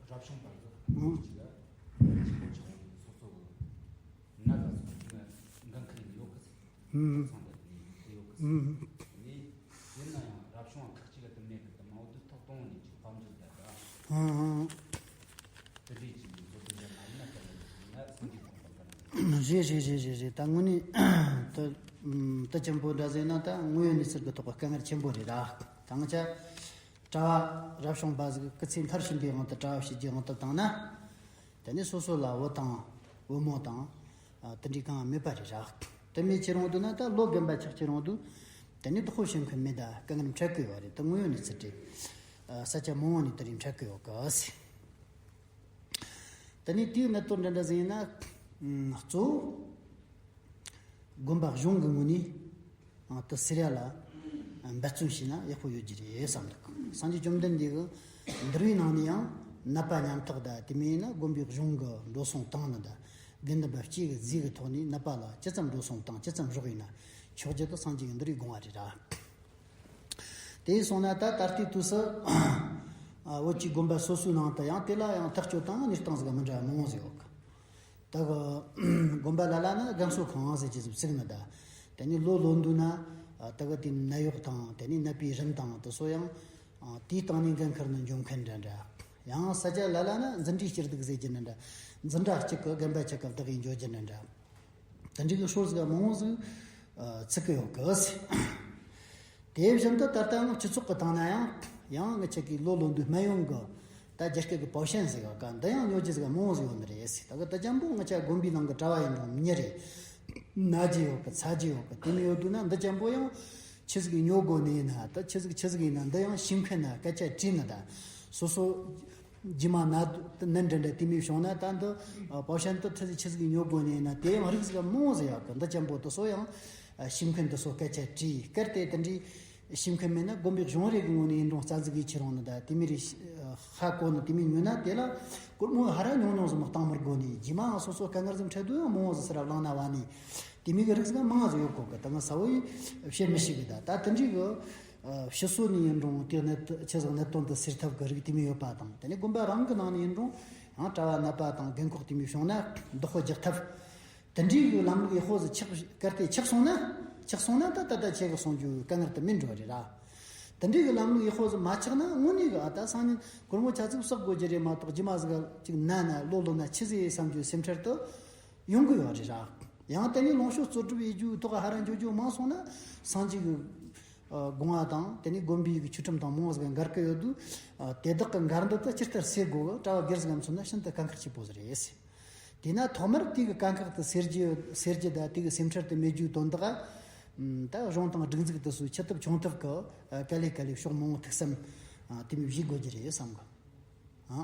རབ་བྱུང་བར་དུ་ཨང་། ཅི་ལ་ཆེན་པོ་ཆགས་ཡོད་སོ་སོ་གི་ན་ད་སོ་སོ་ན་འགན་ཁུར་ཡོད་གི་ཚེ་ཨང་། ཚང་དུ་ཡོད་གི་ཨང་། ནི་ཡིན་ན་ཡང་རབ་བྱུང་བ་ཁག་ཅིག་གི་དུ་མེད་གི་དུ་མ་འོ་དུ་ཐོག་གཏོང་ནས་ཅིག་དཔལ་འབྱོར་ད་ད་ཨང་། དེ་འདྲའི་ཅིག་ཡོད་དུ་འཇལ་མ་ཡིན་ན་ད་ཡིན་ན་སངས་རྒྱས་གོང་དུ་འགན་རེད། རེད་རེད་རེད་རེད་རེད། ད་དངོས་གནས་དེ་དེ་ཆེན་པོ་འདྲ་ཟེར་ན་ད་དངོས་ཡོད་གནས་ཚུལ་གྱི་ཐོག་གི་དཀའ་ངལ་ཆེན་པོ་རེད་ར། ད་ང་ཆ་གྲྭ་བ་རབ་བྱུང་པ་ཟིག་སྐུ་ཚེ་མཐར་ཕྱིན་པའི་དབང་དུ་གྲྭ་བ་བྱེད་རྒྱུའི་དབང་དུ་བཏང་ན། དེ་ནས་སོ་སོ་ལ་བུ་དང་བུ་མོ་དང་དེ་འདྲའི་གང་མེད་པ་རེད་ར། དེ་མེད་ཁྱེར་འོང་དུས་ན་ད་ལོ་རྒན་པ་ཆགས་ཁྱེར་འོང་དུས་དེ་ནས་བདག་པོ་བྱེད་མཁན་མེད་ད་དཀའ་ངལ་འཕྲད་གི་ཡོད་རེད། ད་དངོས་ཡོད་གནས་ཚུལ་རེད། ས་ཆ་མང་བོ་ནས་དེ་རིགས་འཕྲད་གི་ཡོད་གི་ཟེར། དེ་ནས་དེའི་གནད་དོན་འདྲ་འདྲ་ཟིག་ཡིན་ན། གཙོ་བོ་དགོན་པ་གཞུང་གི་ངོས་ནས་དེ་སེལ་ཡ་ལ་འབད་བརྩོན་བྱས་ན་ཡག་པོ་ཡོད་རྒྱུ་རེད་བསམ་འདུག་སངས་རྒྱས་བཅོམ་ལྡན་འདས་ཀྱི་འདུལ་བའི་ནང་ནས་ཡང་ནད་པ་ཉམ་ཐག་དང་དེ་མིན་ན་དགོན་པའི་གཞུང་གི་འགྲོ་སོང་བཏང་ནི་དང་དགེ་འདུན་པ་གཅིག་གི་རྫས་ཀྱི་ཐོག་ནས་ནད་པ་ལ་ཇི་ཙམ་འགྲོ་སོང་བཏང་ཇི་ཙམ་རོགས་ཡིན་ན་ཆོག་རྒྱུ་དེ་སངས་རྒྱས་ཀྱི་འདུལ་བའི་དགོངས་པ་རེད་ར། དེ་སོང་ན་ད་ད་ལྟའི་དུས་སུ་བོད་ཀྱི་དགོན་པ་སོ་སོའི་ནང་དུ་ཡང་དེ་ལ་ཡང་ཐག་གཅོད་དང་གནས་སྟངས་ཟིག་མི་འདྲ་མང་བོ་ཟིག་ཡོད་གི། ད་གི་དགོན་པ་ལ་ལ་ན་རྒན་གསོ་ཁང་ཟེར་གྱི་ཟིག་བཙུགས་ནི་ད། དེ་ནས་ལོ་ལོན་དུས་ན་ད་གི་དེ་ནད་གཡོག་དང་དེ་ནས་ནད་པའི་རིམས་དང་དེ་ཚོ་ཡང་དེའི་སྟེང་ནས་འགན་ཁུར་ནས་འཇོན་མཁན་འདྲ་འདྲ། ཡང་ས་ཆ་ལ་ལ་ན་འཛིན་གྲྭའི་སྐྱིད་སྡུག་ཟེར་གྱི་འདྲ་འདྲ། འཛིན་གྲྭ་གཅིག་གི་རྒན་པ་གཅིག་གི་བདག་ཡིན་འཇོག་རྒྱུ་འདྲ་འདྲ། དེ་འདྲའི་གི་སྲོལ་ཟིག་མང་བོ་ཟིག་ཚུགས་ཀྱི་ཡོད་གི་ཟེར། དེ་བཞིན་དུ་ད་ལྟའང་སྤྱི་ཚོགས་ཀྱི་སྟེང་ན་ཡང་ཡང་ངི་ཆ་གི་ལོ་ལོན་དུས་སྨན་ཡོན་གི་ད་རྒྱ་སྐད་ཀྱི་པའོ་ཤན་ཟེར་བ་ག་འདི་ཡང་ཉོ་རྒྱུ་ཟིག་མང་བོ་ཟིག་ཡོད་ནི་རེད་ཟེར། ད་གི་ད་ཅང་པོ་ངི་ཆ་དགོན་པའི་ནང་གི་གྲྭ་བ་ཡིན་རུང་མི་རེད། ན་རྒྱུ་ཡོད་གི་ཚ་རྒྱུ་ཡོད་གི་དེ་མི་ཡོད་དུས་ན་འདི་ཅང་པོ་ཡང་ཆི་ཟིག་ཉོ་དགོས་ནི་ཡིན་ན་ད་ཆི་ཟིག་ཆི་ཟིག་ཡིན་ན་འདི་ཡང་ཤེས་མཁན་ན་སྐད་ཆ་དྲིས་ནི་ད་སོ་སོ། རྗེས་མ་ན་ནི་འདྲ་འདྲ་དེ་མི་བྱུང་ན་ད་འདི་པའོ་ཤན་དུ་ཐི་ཟིག་ཆི་ཟིག་ཉོ་དགོས་ནི་ཡིན་ན་དེ་ཡང་རིགས་ཟིག་མང་བོ་ཟིག་ཡོད་གི། འདི་ཅན་པོ་དེ་ཚོ་ཡང་ཤེས་མཁན་དེ་ཚོ་སྐད་ཆ་དྲིས། གལ་ཏེ་དེ་འདྲའི་ཤེས་མཁན་མེད་ན་དགོན་པའི་གཞུང་རེ་གི་ངོས་ནས་ཡིན་རུང་རྩ་འཛུགས་ཡིད་ཆེས་རུང་ནི་ད་དེ་མི་རེ་ཧ་གོ་ནི་དེ་མི་ཉོས་ན་དེ་ལ་སྒོར་མོ་ཧ་ར་ཉུང་ཉུང་ཟིག་མ་བཏང་མི་དགོས་ནི། རྗེས་མ་སོ་སོ་དཀའ་ངལ་ཟིག་འཕྲད་དུས་ཡང་མང་བོ་ཟིག་ཟེར་བ་བླངས་ན་བ་ནི་དེ་མི་གི་རིགས་ཟིག་མང་ཟིག་ཡོད་གོ་གི། ད་ང་གསལ་བོ་ཡིས་བཤད་མི་ཤེས་གི། ད་ད་དེ་འདྲའི་གི་ཕྱི་སོ་ནས་ཡིན་རུང་དེ་གནད་ཆེ་ཟིག་གནད་དོན་དུ་སེལ་ཐབས་ཀྱི་རིགས་དེ་མི་ཡོད་པ་དང་། དེ་ནས་དགོན་པ་རང་གི་ནང་ནས་ཡིན་རུང་ཡང་གྲྭ་བ་ནད་པ་དང་རྒན་འཁོགས་དེ་མི་བྱུང་ན་བདག་པོ་རྒྱག་ཐབས། དེ་འདྲའི་གི་ལམ་ལུགས་ཡག་པོ་ཟིག་ཆགས་གལ་ཏེ་ཆགས་སོང་ན་ཆགས་སོང་ན་ད་ད་ལྟ་ཁྱེད་ཀྱི་གསུང་རྒྱུ་དཀའ་ངལ་དུ་མི་འགྲོ་རེད་ར། དེ་འདྲའི་གི་ལམ་ལུགས་ཡག་པོ་ཟིག་མ་ཆགས་ན་དངོས་གནས་གི་ཨ་ད་སང་ཉིན་སྒོར་མོ་ཆ་ཙིག་བསགས་དགོས་རྒྱུ་རེད་མ་གཏོགས་རྗེས་མ་ཟིག་ཅིག་ན་ན་ལོ་ལོ་ན་ཆི་ཟིག་བསམ་རྒྱུ་སེམས་ཁྲལ་དུ། ཡོང་གི་ཡོད་རེད་ར། ཡང་དེ་ནས་ལོངས་སྤྱོད་རྩོལ་སྒྲུབ་ཡེད་རྒྱུའི་ཐོག་ཧ་ར་འཇོག་རྒྱུ་མང་སོང་ན་སངས་རྒྱས་ཀྱི་དགོངས་པ་དང་དེ་ནས་དགོན་པའི་གི་ཆོས་ཁྲིམས་དང་མང་ཟིག་འགལ་གི་ཡོད་དུས། དེ་དག་གི་འགལ་འདུ་དེ་ཇི་ལྟར་སེལ་དགོས་གི། གྲྭ་བ་སྒེར་ཟིག་མཚོན་ན་ཤིན་ཏུ་དཀའ་ཁག་ཆེ་པོ་ཟིག་རེད། དེས་ན་ཐོག་མར་དེ་གི་དཀའ་ཁག་དེ་སེལ་རྒྱུ་སེལ་རྒྱུ་དང་དེ་གི་སེམས་ཁྲལ་དེ་མེད་རྒྱུའི་དོན་དག་ད་གཞུང་དང་སྒྲིག་འཛུགས་དེ་ཚོས་ཆི་ཐུབ་ཆུང་ཐུབ་གི་ག་ལེ་ག་ལེ་ཕྱོགས་མང་པོ་ཐུགས་བསམ་དེ་མོ་བཞེས་དགོས་རྒྱུ་རེད་བསམ་གི།